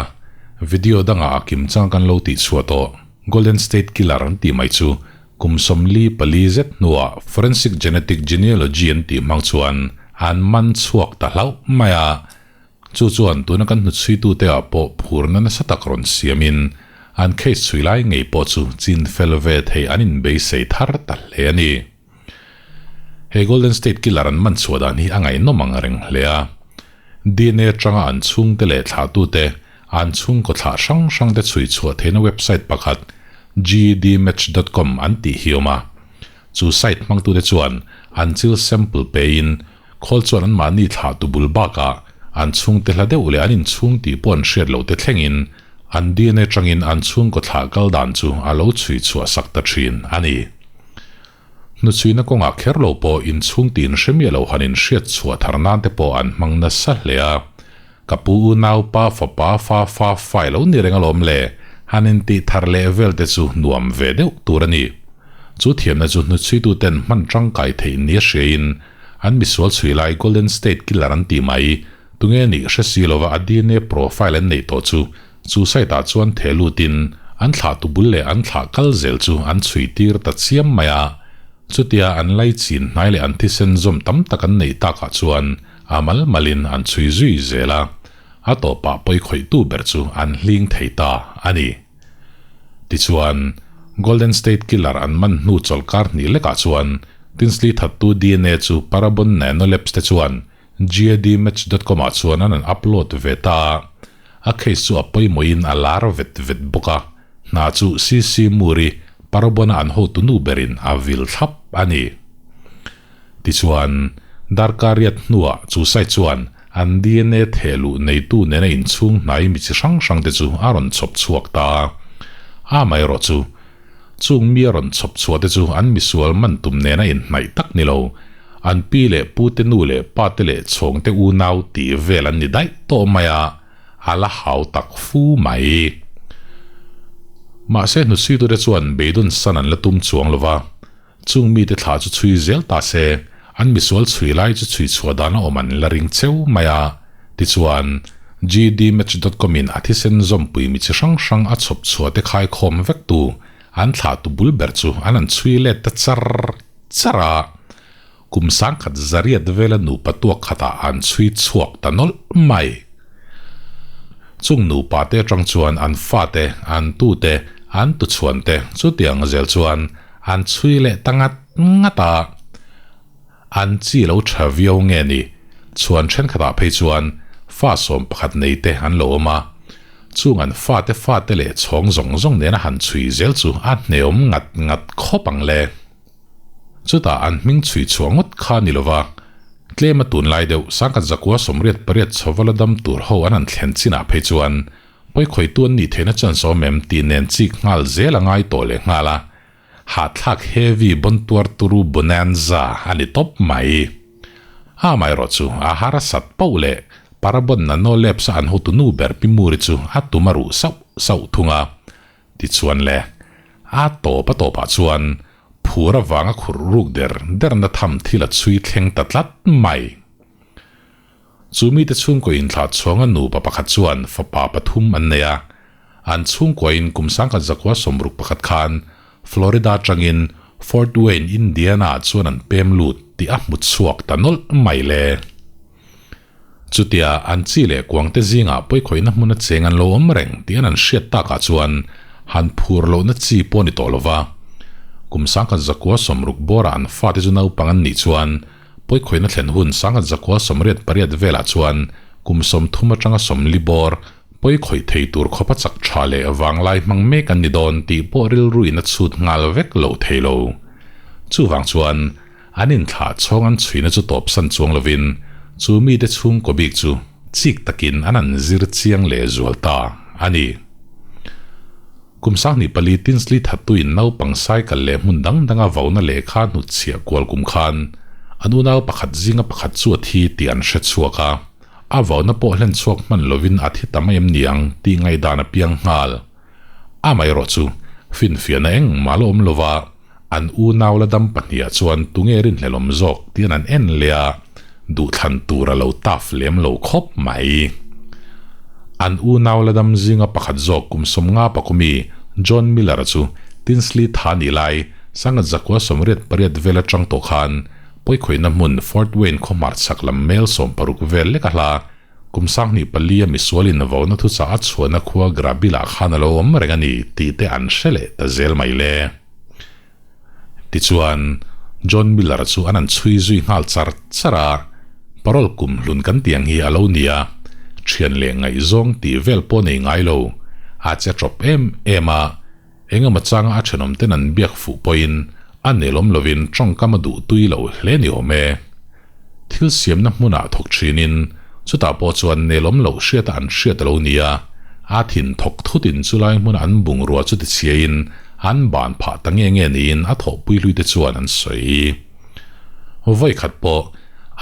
video dangah a kim chang kan lo tih chhuah tawh Golden State Killer an tih mai chu kum 44 zet hnuah Forensic Genetic Genealogy an tih hmang chuan an man chhuak ta hlauh mai a, Chu chuan tuna kan hnuchhuitute ah pawh phurna nasa tak rawn siamin an case chhui lai ngei pawh chu chin fel ve thei an inbeisei thar ta hle a ni. He Golden State Killer an man chhuah dan hi a ngaihnawm ang reng hle a. DNA atanga an chhungte leh thlahtute an chhungkaw thlah hrang hrangte chhui chhuah theihna website pakhat gedmatch.com an tih hi awm a. Chu site hmangtute chuan an chil sample pein Khawl chuan anmahni thlah tu bul bakah an chhungte hla deuh leh an inchhung tih pawh an hriat loh te thlengin an DNA tangin an chhungkaw thlah kal dan chu a lo chhui chhuah sak ta thin a ni. Hnuchhuina kawngah kher lo pawh inchhung tiin hre miah lo han inhriat chhuah thar nan te pawh an hmang nasa hle a. Ka pu unau pa fapa fa fa fai lo ni reng alawm le, han intih thar leh vel te chu nuam ve deuh tur a ni. Chu thiamna chu hnuchhuitu ten hman tangkai theih nia hriain an misual chhui lai Golden State Killer an tih mai, tunge nih hre si lova a DNA profile an neih tawh chu Chu site ah chuan theh lutin an thlah tu bul leh an thlah kal zel chu an chhui tir ta chiam mai a. Chutia an lai chin hnai leh an thisen zawm tam tak an neih takah chuan a mal malin an chhui zui zel a, a tawpah pawi khawihtu ber chu an hling thei ta a ni. Tichuan, Golden State Killer an man hnu chawlhkar hnih lekah chuan Tinsley thattu DNA chu Parabon Nanolabs te chuan GADmatch dot com ah chuan an an upload ve ta a, a case chu a pawimawhin a lar vet vet bawk a, hna chu CC Moore-i Parabon-a an hotu nu berin a vil thlap a ni. Tichuan, darkar riat hnuah chu site chuan an DNA thehluh neitu nena inchhung hnai mi chi hrang hrang te chu a rawn chhawp chhuak ta a, amaherawh chu Chung mi a rawn chhawp chhuah te chu an misual man tum nena inhnaih tak ni lo, an pi leh pu te nu leh pa te leh chhawng te unau tih vel an ni daih tawh mai a, a la hau tak fu mai. Mahse hnusuitu te chuan beidawn san an la tum chuang lo va, Chung mite thla chu chhui zel ta se, an misual chhui lai chu chhui chhuah dan a awm an la ring cheu mai a. Tichuan, GDmatch dot com in a thisen zawmpui mi chi hrang hrang a chhawp chhuah te khaikhawm vek tu an thlah tu bul ber chu an an chhui let ta char char a. Kum sangkhat zariat vela nupa tuak khatah an chhui chhuak ta nawlh mai. Chung nupa te atang chuan an fate, an tute, an tuchhuan te chutiang zel chuan an chhui leh ta ngat ngat a. An chi lo tha viau nge ni? Chhuan thenkhatah phei chuan fa sawm pakhat nei te an lo awm a. Chung an fate fate leh chhawng zawng zawng nena han chhui zel chu a hneawm ngat ngat khawp ang le. Chutah an hming chhui chhuah ngawt kha ni lova, tlema tunlai deuh sangkhat zakua 88 chhova la dam tur ho an han thlen chinah phei chuan pawikhawihtu an nih theihna chance awm em tih nen chik nghal zel a ngai tawh leh nghal a, hahthlak heavy bawntuar turu bonanza a ni tawp mai. Amaherawh chu a harsat poh leh Parabon Nano Labs a an hotu nu ber Pi Muri chu a tum a ruh sauh sauh thung a. Tichuan le, a tawp a tawpah chuan phur avanga khurh ruk der derna tham thil a chhui thleng ta tlat mai. Chu mite chhungkaw inthlah chhuanga nupa pakhat chuan fapa pathum an nei a, an chhungkuain kum sangkhat zakua 61 khan Florida atangin Fort Wayne, Indiana-ah chuan an pem lut tih a hmu chhuak ta nawlh mai le. Chutia an chi leh kuangte zingah pawikhawihna hmuna cheng an lo awm reng tih an an hriat takah chuan han phur lohna chi pawh a ni tawh lo va. Kum 1960 bawrah an fate chu naupang an nih chuan pawikhawihna thlen hun 1988 velah chuan kum 30 atanga 40 bawr pawikhawih thei tur khawpa chak tha leh vanglai hmang mek an ni dawn tih pawh rilruin a chhut nghal vek lo thei lo. Chuvang chuan An inthlah chhawng an chhuina chu tawpsan chuang lovin chu mite chhungkaw bik chu chik takin an an zir chiang leh zual ta a ni. Kum 24 Tinsley thattuin naupang cycle leh hmun dang danga vauna lehkha hnutchhiah kual kum khan an unau pakhat zinga pakhat chu a thi tih an hre chhuak a, a vauna pawh hlen chhuak hman lovin a thi ta mai em niang tih ngaihdan a piang nghal. Amaherawh chu finfiahna engmah la awm lova, An unau la dam pahniha chuan tunge rinhlelawm zawk tian an en leh a, duhthlan tur a lo taf lem lo khawp mai. An unau la dam zinga pakhat zawk kum 50 pakumi John Miller-a chu Tinsley tha nih lai 1988 vel atang tawh khan pawikhawihna hmun Fort Wayne khaw hmarchhak lam mel 60 vel lek a hla Kum 24 a misualin vauna thuchah a chhuahna khua Grabilah khan a lo awm reng a ni tih te an hre leh ta zel mai le. Tichuan, John Miller chu an an chhui zui nghal char char a, parole kum hlun kan tih ang hi a lo ni a, thian leh ngaihzawng tih vel pawh nei ngai lo, a che tawp em em a, engemaw changa a thenawm ten an biak fuh pawhin a nelawm lovin tawngkam a duh tui lo hle ni awm e. Thil siamna hmunah thawk thinin chutah pawh chuan nelawm loh hriata an hriat a lo ni a, a thin thawk thutin chulai hmuna an bungrua chu tichhiain an ban phah ta nge nge niin a thawhpui hluite chuan an sawi. Vawi khat pawh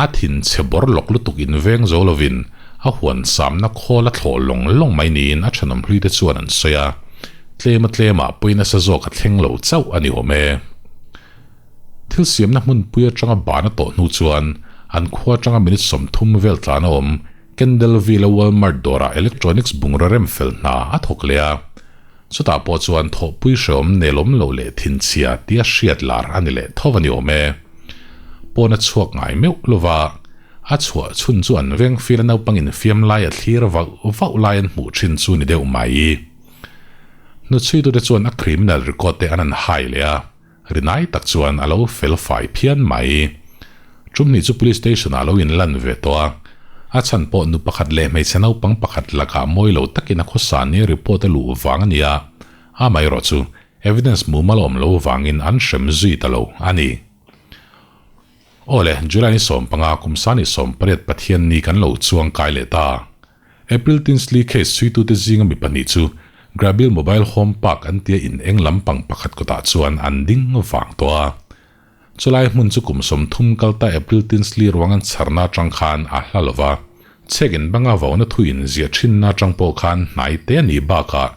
a thin chhe bawr lawk lutuk in veng zo lovin a huan samna khawl a thlawh lawng lawng mai niin a thenawm hluite chuan an sawi a, tlema tlemah pawi nasa zawk a thleng lo chauh a ni awm e. Thil siamna hmunpui atanga ban a tawh hnu chuan an khua atanga minute 30 vel tlan a awm Kendallville-a Walmart dawrah electronics bungraw rem fel hna a thawk leh a. Chutah pawh chuan thawhpui hreawm nelawm loh leh thinchhia tia hriat lar a ni leh tho a ni awm e. Pawn a chhuak ngai meuh lova, a chhuah chhun chu an veng fir a naupang infiam lai a thlir vauh vauh lai an hmuh thin chu ni deuh mai. Hnuchhuitute chuan a criminal record te an han hai leh a. Rinai tak chuan a lo fel fai phian mai. Tumni chu Police Station ah a lo inlan ve tawh a, a chhan pawh nu pakhat leh hmeichhe naupang pakhat lakah mawi lo takin a khawsa nia report a luh vang a ni a, amaherawh chu evidence mumal a awm lo vangin an hrem zui ta lo a ni. Awle, July ni 15 kum sani 18 Pathianni kan lo chuang kai leh ta. April Tinsley case chhuitute zinga mi pahnih chu Grabil Mobile Home Park an tia in eng lampang pakhat kawtah chuan an ding vang tawh a. Chulai hmun chu kum 30 kalta April Tinsley ruang an chharna atang khan a hla lova. Chhek in banga vauna thu in ziah thinna atang pawh khan hnai te a nih bakah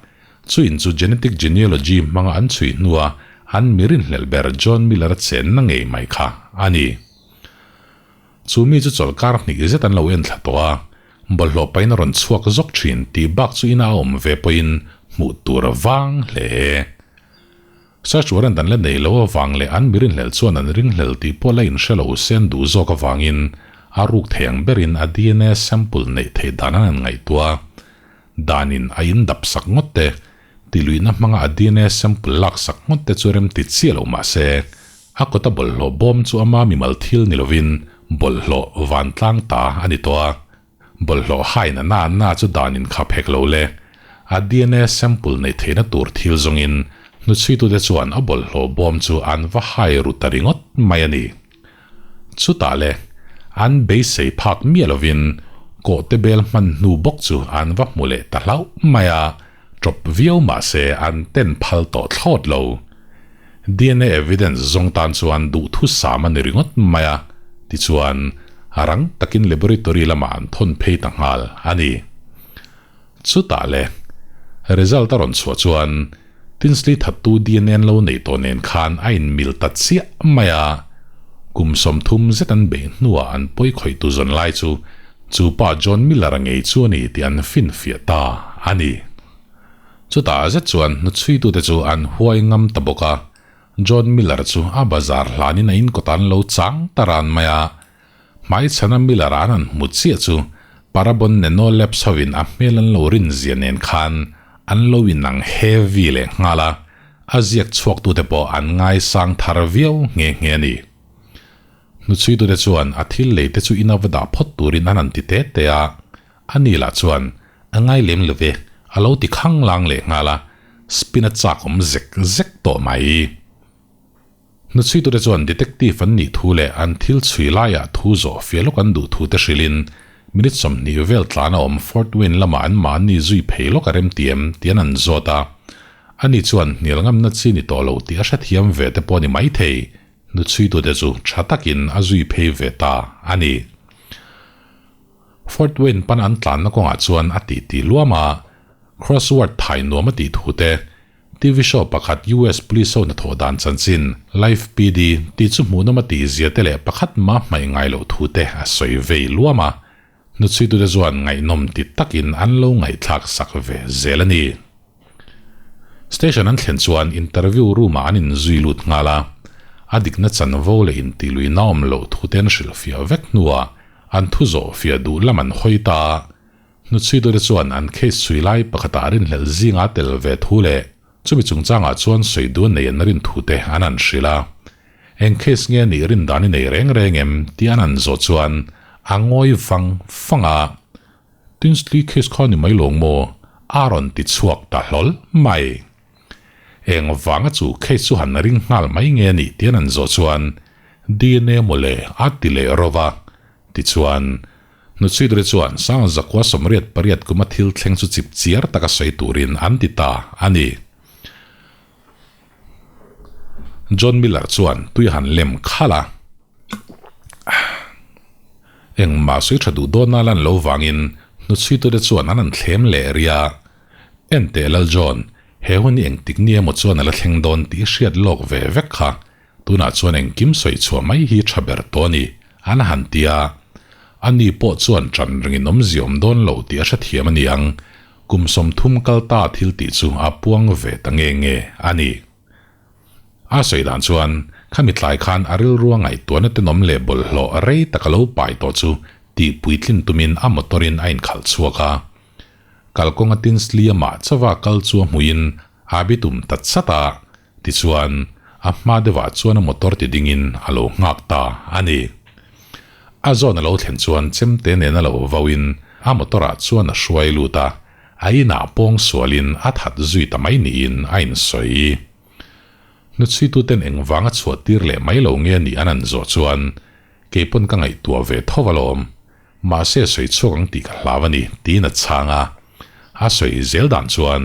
chu in chu genetic genealogy hmanga an chhui hnua an mi rinhlelh ber John Miller-a chenna ngei mai kha a ni. Chu mi chu chawlhkar hnih zet an lo en thla tawh a, bawlhhlawh pahin a rawn chhuak zawk thin tih bak chu ina a awm ve pawhin hmuh tur a vang hle. Search warrant an la nei lo avang leh an mi rinhlelh chuan an ringhlel tih pawh la inhre lo se an duh zawk avangin a ruk thei ang berin a dna sample neih theih dan an han ngaihtuah a, danin a indap sak ngawt te, tiluihna hmanga a dna sample lak sak ngawt te chu rem ti chiah lo mah se A kawta bawlhhlawh bawm chu ama mimal thil ni lovin bawlhhlawh vantlang ta a ni tawh a. Bawlhhlawh hain a na na chu dan in khap hek lo le. A dna sample neih theihna tur thil zawngin hnuchhuitute chuan a bawlhhlawh bawm chu an va hai ru ta ringawt mai a ni. Chutah le, an beisei phak miah lovin kawhte bel hman hnu bawk chu an va hmu leh ta hlauh mai a, ṭawp viau mah se an ten phal tawh thlawt lo. Dna evidence zawng tan chuan duhthusam a ni ringawt mai a, tichuan a rang takin laboratory lamah an thawn phei ta nghal a ni. Chutah le, result a rawn chhuah chuan Tinsley thattu dna an lo neih tawh nen khan a inmil ta chiah mai a, kum 30 zet an beih hnuah an pawi khawihtu zawn lai chu chu pa John Miller-a ngei chu a ni tih an finfiah ta a ni. Chutah zet chuan hnuchhuitute chu an huai ngam ta bawk a, John Miller chu a bazar hlanin a inkawt an lo chang ta ran mai a. Hmaichhana Miller an han hmu chiah chu Parabon Nano Labs hovin a hmel an lo rin zia nen khan an lo inang heavy leh nghal a, a ziak chhuaktute pawh an ngaisang thar viau nghe nghe a ni. Hnuchhuitute chuan a thil leite chu ina va dah phawt turin an han ti te te a, Ani lah chuan a ngai lem lo ve, a lo ti khang lang leh nghal a, spin a chak awm zek zek tawh mai. Hnuchhuitute chuan detective an nih thu leh an thil chhui laiah thu zawh fiah lawk an duh thu te hrilhin minute 20 vel tlan a awm Fort Wayne lamah an mahni zui phei lawk a remtiam tih an an zawt a. Ani chuan hnial ngamna chi ni tawh lo tih a hrethiam ve te pawh a ni maithei. Hnuchhuitute chu tha takin a zui phei ve ta a ni. Fort Wayne pan an tlanna kawngah chuan a tih ti luam a, crossword thai nuam a tih thu te, TV show pakhat US Police ho hnathawh dan chanchin, Live PD, tih chu hmuhnawm a tih zia te leh pakhat mah hmaih ngai loh thu te a sawi vei luam a, hnuchhuitute chuan ngaihnawm ti takin an lo ngaihthlak sak ve zel a ni. Station an thlen chuan interview room-ah an inzui lut nghal a, a dikna chanvo leh intihluihna awm loh thu te an hrilhfiah vek hnuah An thu zawh fiah duh lam an hawi ta a, hnuchhuitute chuan an case chhui lai pakhatah rinhlelh zinga tel ve thu leh chumi chungchangah chuan sawi duh nei an rin thu te an han hrilh a. Eng case nge nih rin dan i nei reng reng em tih an han zawh chuan a ngawi vang vang a, Tinsley case kha ni mai lawng maw? a rawn ti chhuak ta hlawl mai. Eng vanga chu case chu han ring nghal mai nge nih tih an han zawh chuan dna mawle a ti leh ro va. Tichuan, Hnuchhuidawri chuan Sang Zakua 88 kuma thil thleng chu chip chiar taka sawi turin an ti ta a ni. John Miller chuan tui a han lem khalh a. Engmah sawi tha duh dawn a lan lo vangin hnuchhuitute chuan an han thlem leh rih a. Enteh Lal John, he hun hi engtik ni emaw chuan a la thleng dawn tih i hriat lawk ve vek kha. Tunah chuan engkim sawi chhuah mai hi tha ber tawh a ni, an han ti a. Ani pawh chuan ṭan ringin awmzia awm dawn lo tih a hrethiam a ni ang, kum 30 kal ta thil tih chu a puang ve ta nge nge a ni. A sawi dan chuan, khami tlai khan a rilrua ngaihtuahna tenawm leh bawlhhlawh rei tak a lo pai tawh chu tih puitlin tumin a motor-in a inkhalh chhuak a. Kalkawnga Tinsley amah chauha kal chu a hmuhin a bitum ta chat a. Tichuan, a hma deuhah chuan a motor ti dingin a lo nghak ta a ni. A zawn a lo thlen chuan chemte nena lo vauin a motor-ah chuan a hruai lut a, a inah pawng sualin a that zui ta mai niin a insawi. Hnuchhuituten engvanga chhuah tir leh mai lo nge nih an an zawh chuan, Kei pawn ka ngaihtuah ve tho alawm, mahse sawi chhuak ang tih ka hlau a ni, tiin a chhang a. A sawi zel dan chuan,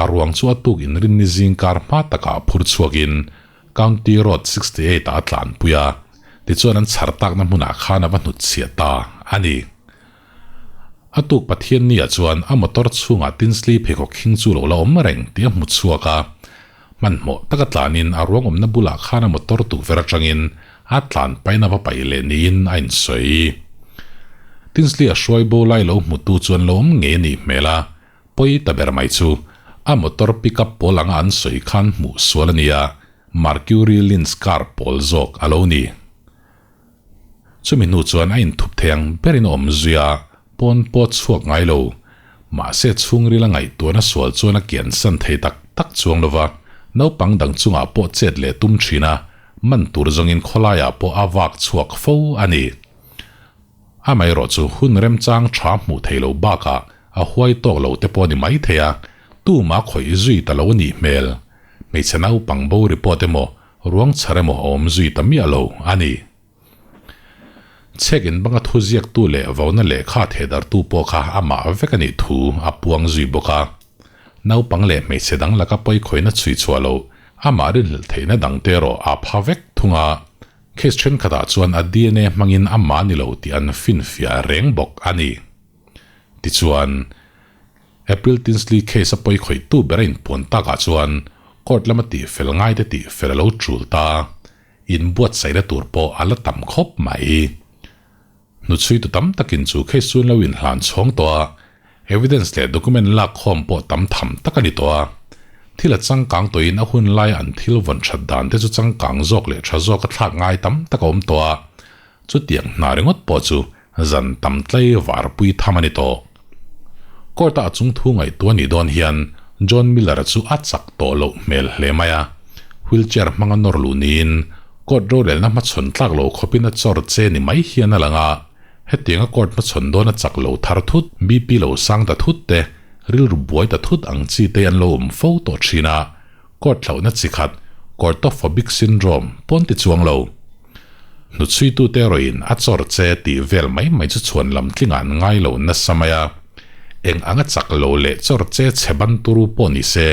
a ruang chu a tuk inrinni zing kar hma takah phur chhuakin County Road 68 ah a tlanpui a, tichuan an chhar takna hmunah khan a va hnutchhiah ta a ni. A tuk Pathianni-ah chuan a motor chhungah Tinsley pheikhawk khing chu lo la awm reng tih a hmu chhuak a. Hmanhmawh taka tlanin a ruang awmna bulah khan a motor tukverh atangin a tlan pain a va paih leh niin a insawi. Tinsley a hruai bo lai lo hmutu chuan lo awm ngei a nih hmel a, pawi ta ber mai chu a motor pickup pawl anga an sawi khan hmuh sual a nia, Mercury Lynx car pawl zawk a lo ni. Chumi hnu chuan a inthup thei ang berin a awm zui a, pawn pawh chhuak ngai lo. Mahse chhungril a ngaihtuahna sual chuan a kiansan thei tak tak chuang lo va, naupang dang chungah pawh chet leh tum thin a, man tur zawngin khawlaiah pawh a vak chhuak fo a ni. Amaherawhchu hun remchang tha hmuh thei lo bakah a huai tawk lo te pawh a ni mai thei a, tumah khawih zui ta lo a nih hmel. Hmeichhe naupang bo report emaw Ruang chhar emaw a awm zui ta miah lo a ni. Chhek in banga thu ziaktu leh vauna lehkha thehdartu pawh kha amah vek a nih thu a puang zui bawk a. Naupang leh hmeichhe dang laka pawikhawihna chhui chhuah loh amah rinhlelh theihna dangte erawh a pha vek thung a. Case thenkhatah chuan a dna hmangin amah a ni lo tih an finfiah reng bawk a ni. Tichuan. April Tinsley case a pawi khawihtu ber a inpuan takah chuan court lama tih fel ngaite tih fel a lo tul ta. Inbuatsaihna tur pawh a la tam khawp mai. Hnuchhuitu tam takin chu case chu an lo inhlan chhawng tawh a, evidence leh document lak khawm pawh tam tham tak a ni tawh a. Thil a changkang tawhin a hun laia an thil vawn that dan te chu changkang zawk leh tha zawk a thlak ngai tam tak a awm tawh a, Chutiang hna ringawt pawh chu zan tam tlai varpui tham a ni tawh. Court-a a chung thu ngaihtuah nih dawn hian John Miller-a chu a chak tawh loh hmel hle mai a. Wheelchair hmanga nawr luh niin court rorelna hmachhawn tlak lo khawpin a chawr che ni mai hian a lang a. Hetianga court hmachhawn dawn a chak lo thar thut, BP lo sang ta thut te, rilru buai ta thut ang chi te an lo awm fo tawh thin a. Court hlauhna chi khat, Courtophobic syndrome, pawn ti chuang lo. Hnuchhuitute erawhin a chawr che tih vel mai mai chu chhuan lam tlingah an ngai lo nasa mai a. Eng anga chak lo leh chawr che chhe ban turu pawh ni se,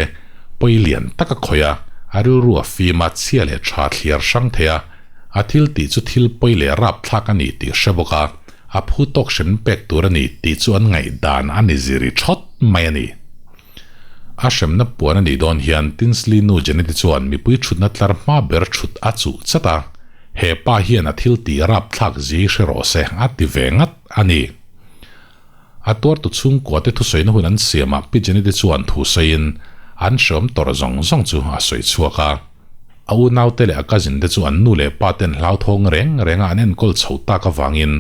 pawi lian tak a khawih a, a rilru a fim a, chhia leh tha thliar hrang thei a, a thil tih chu thil pawi leh rapthlak a ni tih hre bawk a, a phu tawk hrem pek tur a ni tih chu an ngaihdan a ni ziri thawt mai a ni. A hremna puan a nih dawn hian Tinsley nu Janet-i chuan mipui thutna tlar hma ber thut a chuh chat a, he pa hian a thil tih rapthlak zi hre rawh se a ti ve ngat a ni. A tuartu chhungkuate thusawina hun an siamah Pi Janet-i chuan thu sawiin an hreawm tawrh zawng zawng chu a sawi chhuak a. A unaute leh a cousin te chu an nu leh pa ten hlauthawng reng renga an enkawl chho tak avangin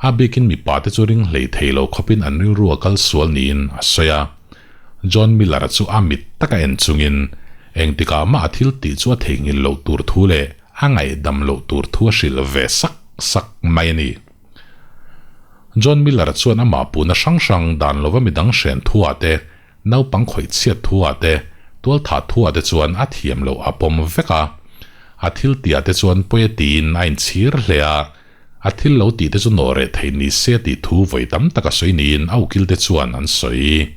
a bikin mipa te chu ring hlei thei lo khawpin an rilru a kal sual niin a sawi a. John Miller-a chu a mit taka en chungin engtikah mah a thil tih chu a theihnghilh loh tur thu leh a ngaihdam loh tur thu a hrilh ve sak sak mai a ni. John Miller-a chuan amah puhna hrang hrang dan lova midang hren thuah te, Naupang khawih chhiat thuah te, tualthah thuah te chuan a thiam loh a pawm vek a. A thil tihah te chuan pawi a tiin a inchhir hle a. A thil lo tih te chu nawh reh thei ni se tih thu vawi tam tak a sawi niin a ukil te chuan an sawi.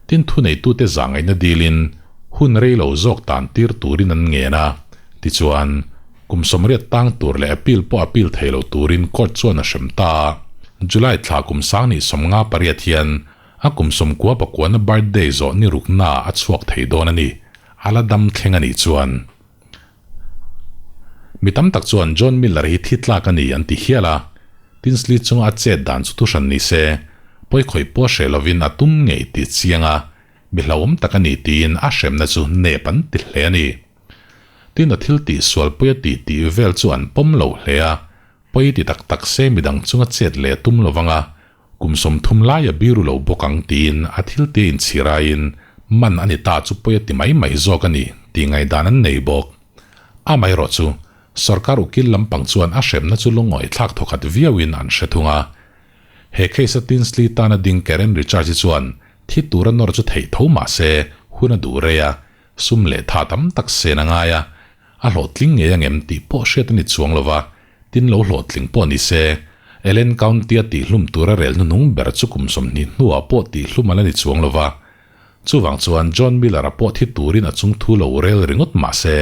Tin thuneitute zahngaihna dilin hun rei lo zawk tan tir turin an ngen a. Tichuan, kum 80 tang tur leh appeal pawh appeal thei lo turin court chuan a hrem ta a. July thla kum 2058 hian a kum 99 na birthday zawh ni rukna a chhuak thei dawn a ni, a la dam thleng a nih chuan. Mi tam tak chuan John Miller hi thi tlak a ni an ti hial a, Tinsley chunga a chet dan chu thuhran ni se, pawikhawih pawh hreh lovin a tum ngei tih chiang a, mi hlauhawm tak a ni tiin a hremna chu nep an ti hle a ni. Tin a thil tih sual pawi a tih tih vel chu an pawm lo hle a, pawi ti tak tak se midang chunga chet leh a tum lovang a, Kum 30 lai a biru lo bawk ang tiin a thil tia inchhir aiin man a ni ta chu pawi a ti mai mai zawk a ni tih ngaihdan an nei bawk. Amaherawh chu, sorkar ukil lampang chuan a hremna chu lungawi thlak thawkhat viauin an hre thung a. He case-a Tinsley tana ding Karen Richards-i chuan thi tura nawr chu theih tho mah se hun a duh rei a, sum leh tha tam tak sen a ngai a, A hlawhtling ngei angem tih pawh hriat a ni chuang lo va, tin lo hlawhtling pawh ni se, Allen County-a tihhlum tura rel hnuhnung ber chu kum 20 hnuah pawh tihhlum a la ni chuang lo va. Chuvang chuan John Miller-a pawh thi turin a chung thu lo rel ringawt mah se,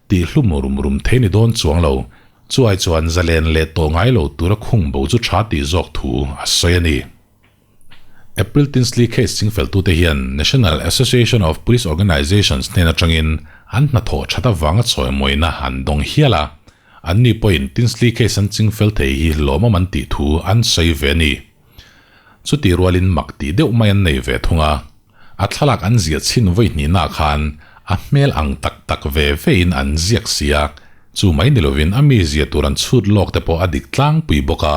tihhlum rum rum thei ni dawn chuang lo. Chu ai chuan zalen leh tawh ngai lo tura khung bo chu tha tih zawk thu a sawi a ni. April Tinsley case chingfeltute hian National Association of Police Organizations hnen atangin an hnathawh that avanga chawimawina an dawng hial a, anni pawhin Tinsley case an chingfel thei hi lawmawm an tih thu an sawi ve a ni. Chutih rualin mak tih deuh mai an nei ve thung a, a thlalak an ziah chhin vawi hnihnaah khan a hmel ang tak tak ve vein an ziak si a, chu mai ni lovin a mizia tur an chhut lawk te pawh a dik tlangpui bawk a.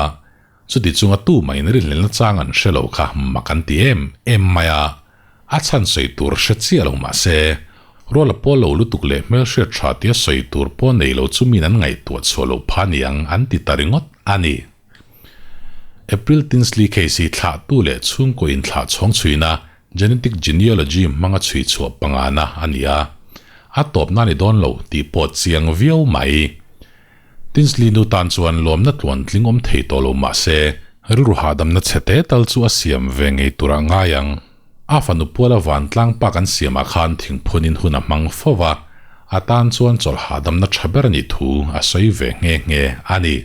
Chuti chunga tu mah in rinhlelna chang an hre lo kha mak an ti em em mai a, a chhan sawi tur hre chiah lo mah se, ruala pawl lo lutuk leh hmelhriat tha tia sawi tur pawh nei lo chu min an ngaihtuah chhuah loh pha niang an ti ta ringawt a ni. April Tinsley case hi thlahtu leh chhungkaw inthlah chhawng chhuina genetic genealogy hmanga chhui chhuah pangana a ni a, a tawpna a ni dawn lo tih pawh chiang viau mai. Tinsley nu tan chuan lawmna tluan tling awm thei tawh lo mah se, rilru hahdamna chhe te tal chu a siam ve ngei tur a ngai ang. A fanu puala vantlang pa kan siamah khan thingphunin hun a hmang fo va, a tan chuan chawlh hahdamna tha ber a nih thu a sawi ve nghe nghe a ni.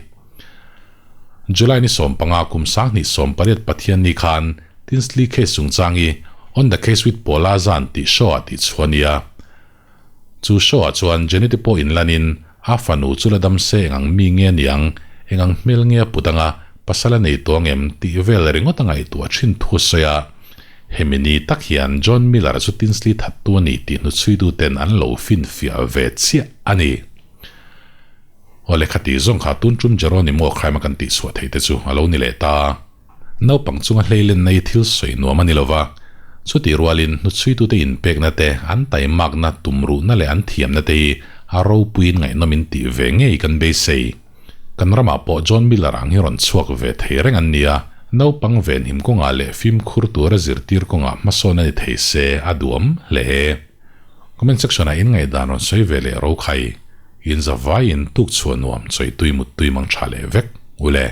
July ni 15 kum 2018 Pathianni khan Tinsley case chungchang i On the Case with Paula Zan tih show-ah tihchhuah a ni a. Chu show-ah chuan Jenny te pawh inlanin a fanu chu la dam se engang mi nge niang, engang hmel nge a put anga pasal a nei tawh angem tih vel ringawt a ngaihtuah thin thu a sawi a. Hemi ni tak hian John Miller chu Tinsley thattu a ni tih hnuchhuitu ten an lo finfiah ve chiah a ni. Aw lehkha tih zawng kha tun tum Jeronimo crime a kan tihchhuah theih te chu a lo ni leh ta. Naupang chunga hleilenna hi thil sawi nuam a ni lova, chutih rualin hnuchhuitute inpekna te, an taimakna, tumruhna leh an thiamna te hi a ropuiin ngaihnawmin tih ve ngei kan beisei. Kan ramah pawh John Miller ang hi rawn chhuak ve thei reng an ni a, naupang venhim kawngah leh fimkhur tura zirtir kawngah hmasawn a ni thei se a duam hle. Comment section ah in ngaihdan rawn sawi ve leh ro khai, in zavaiin tuk chhuah nuam chawitui muttui mang tha leh vek ule.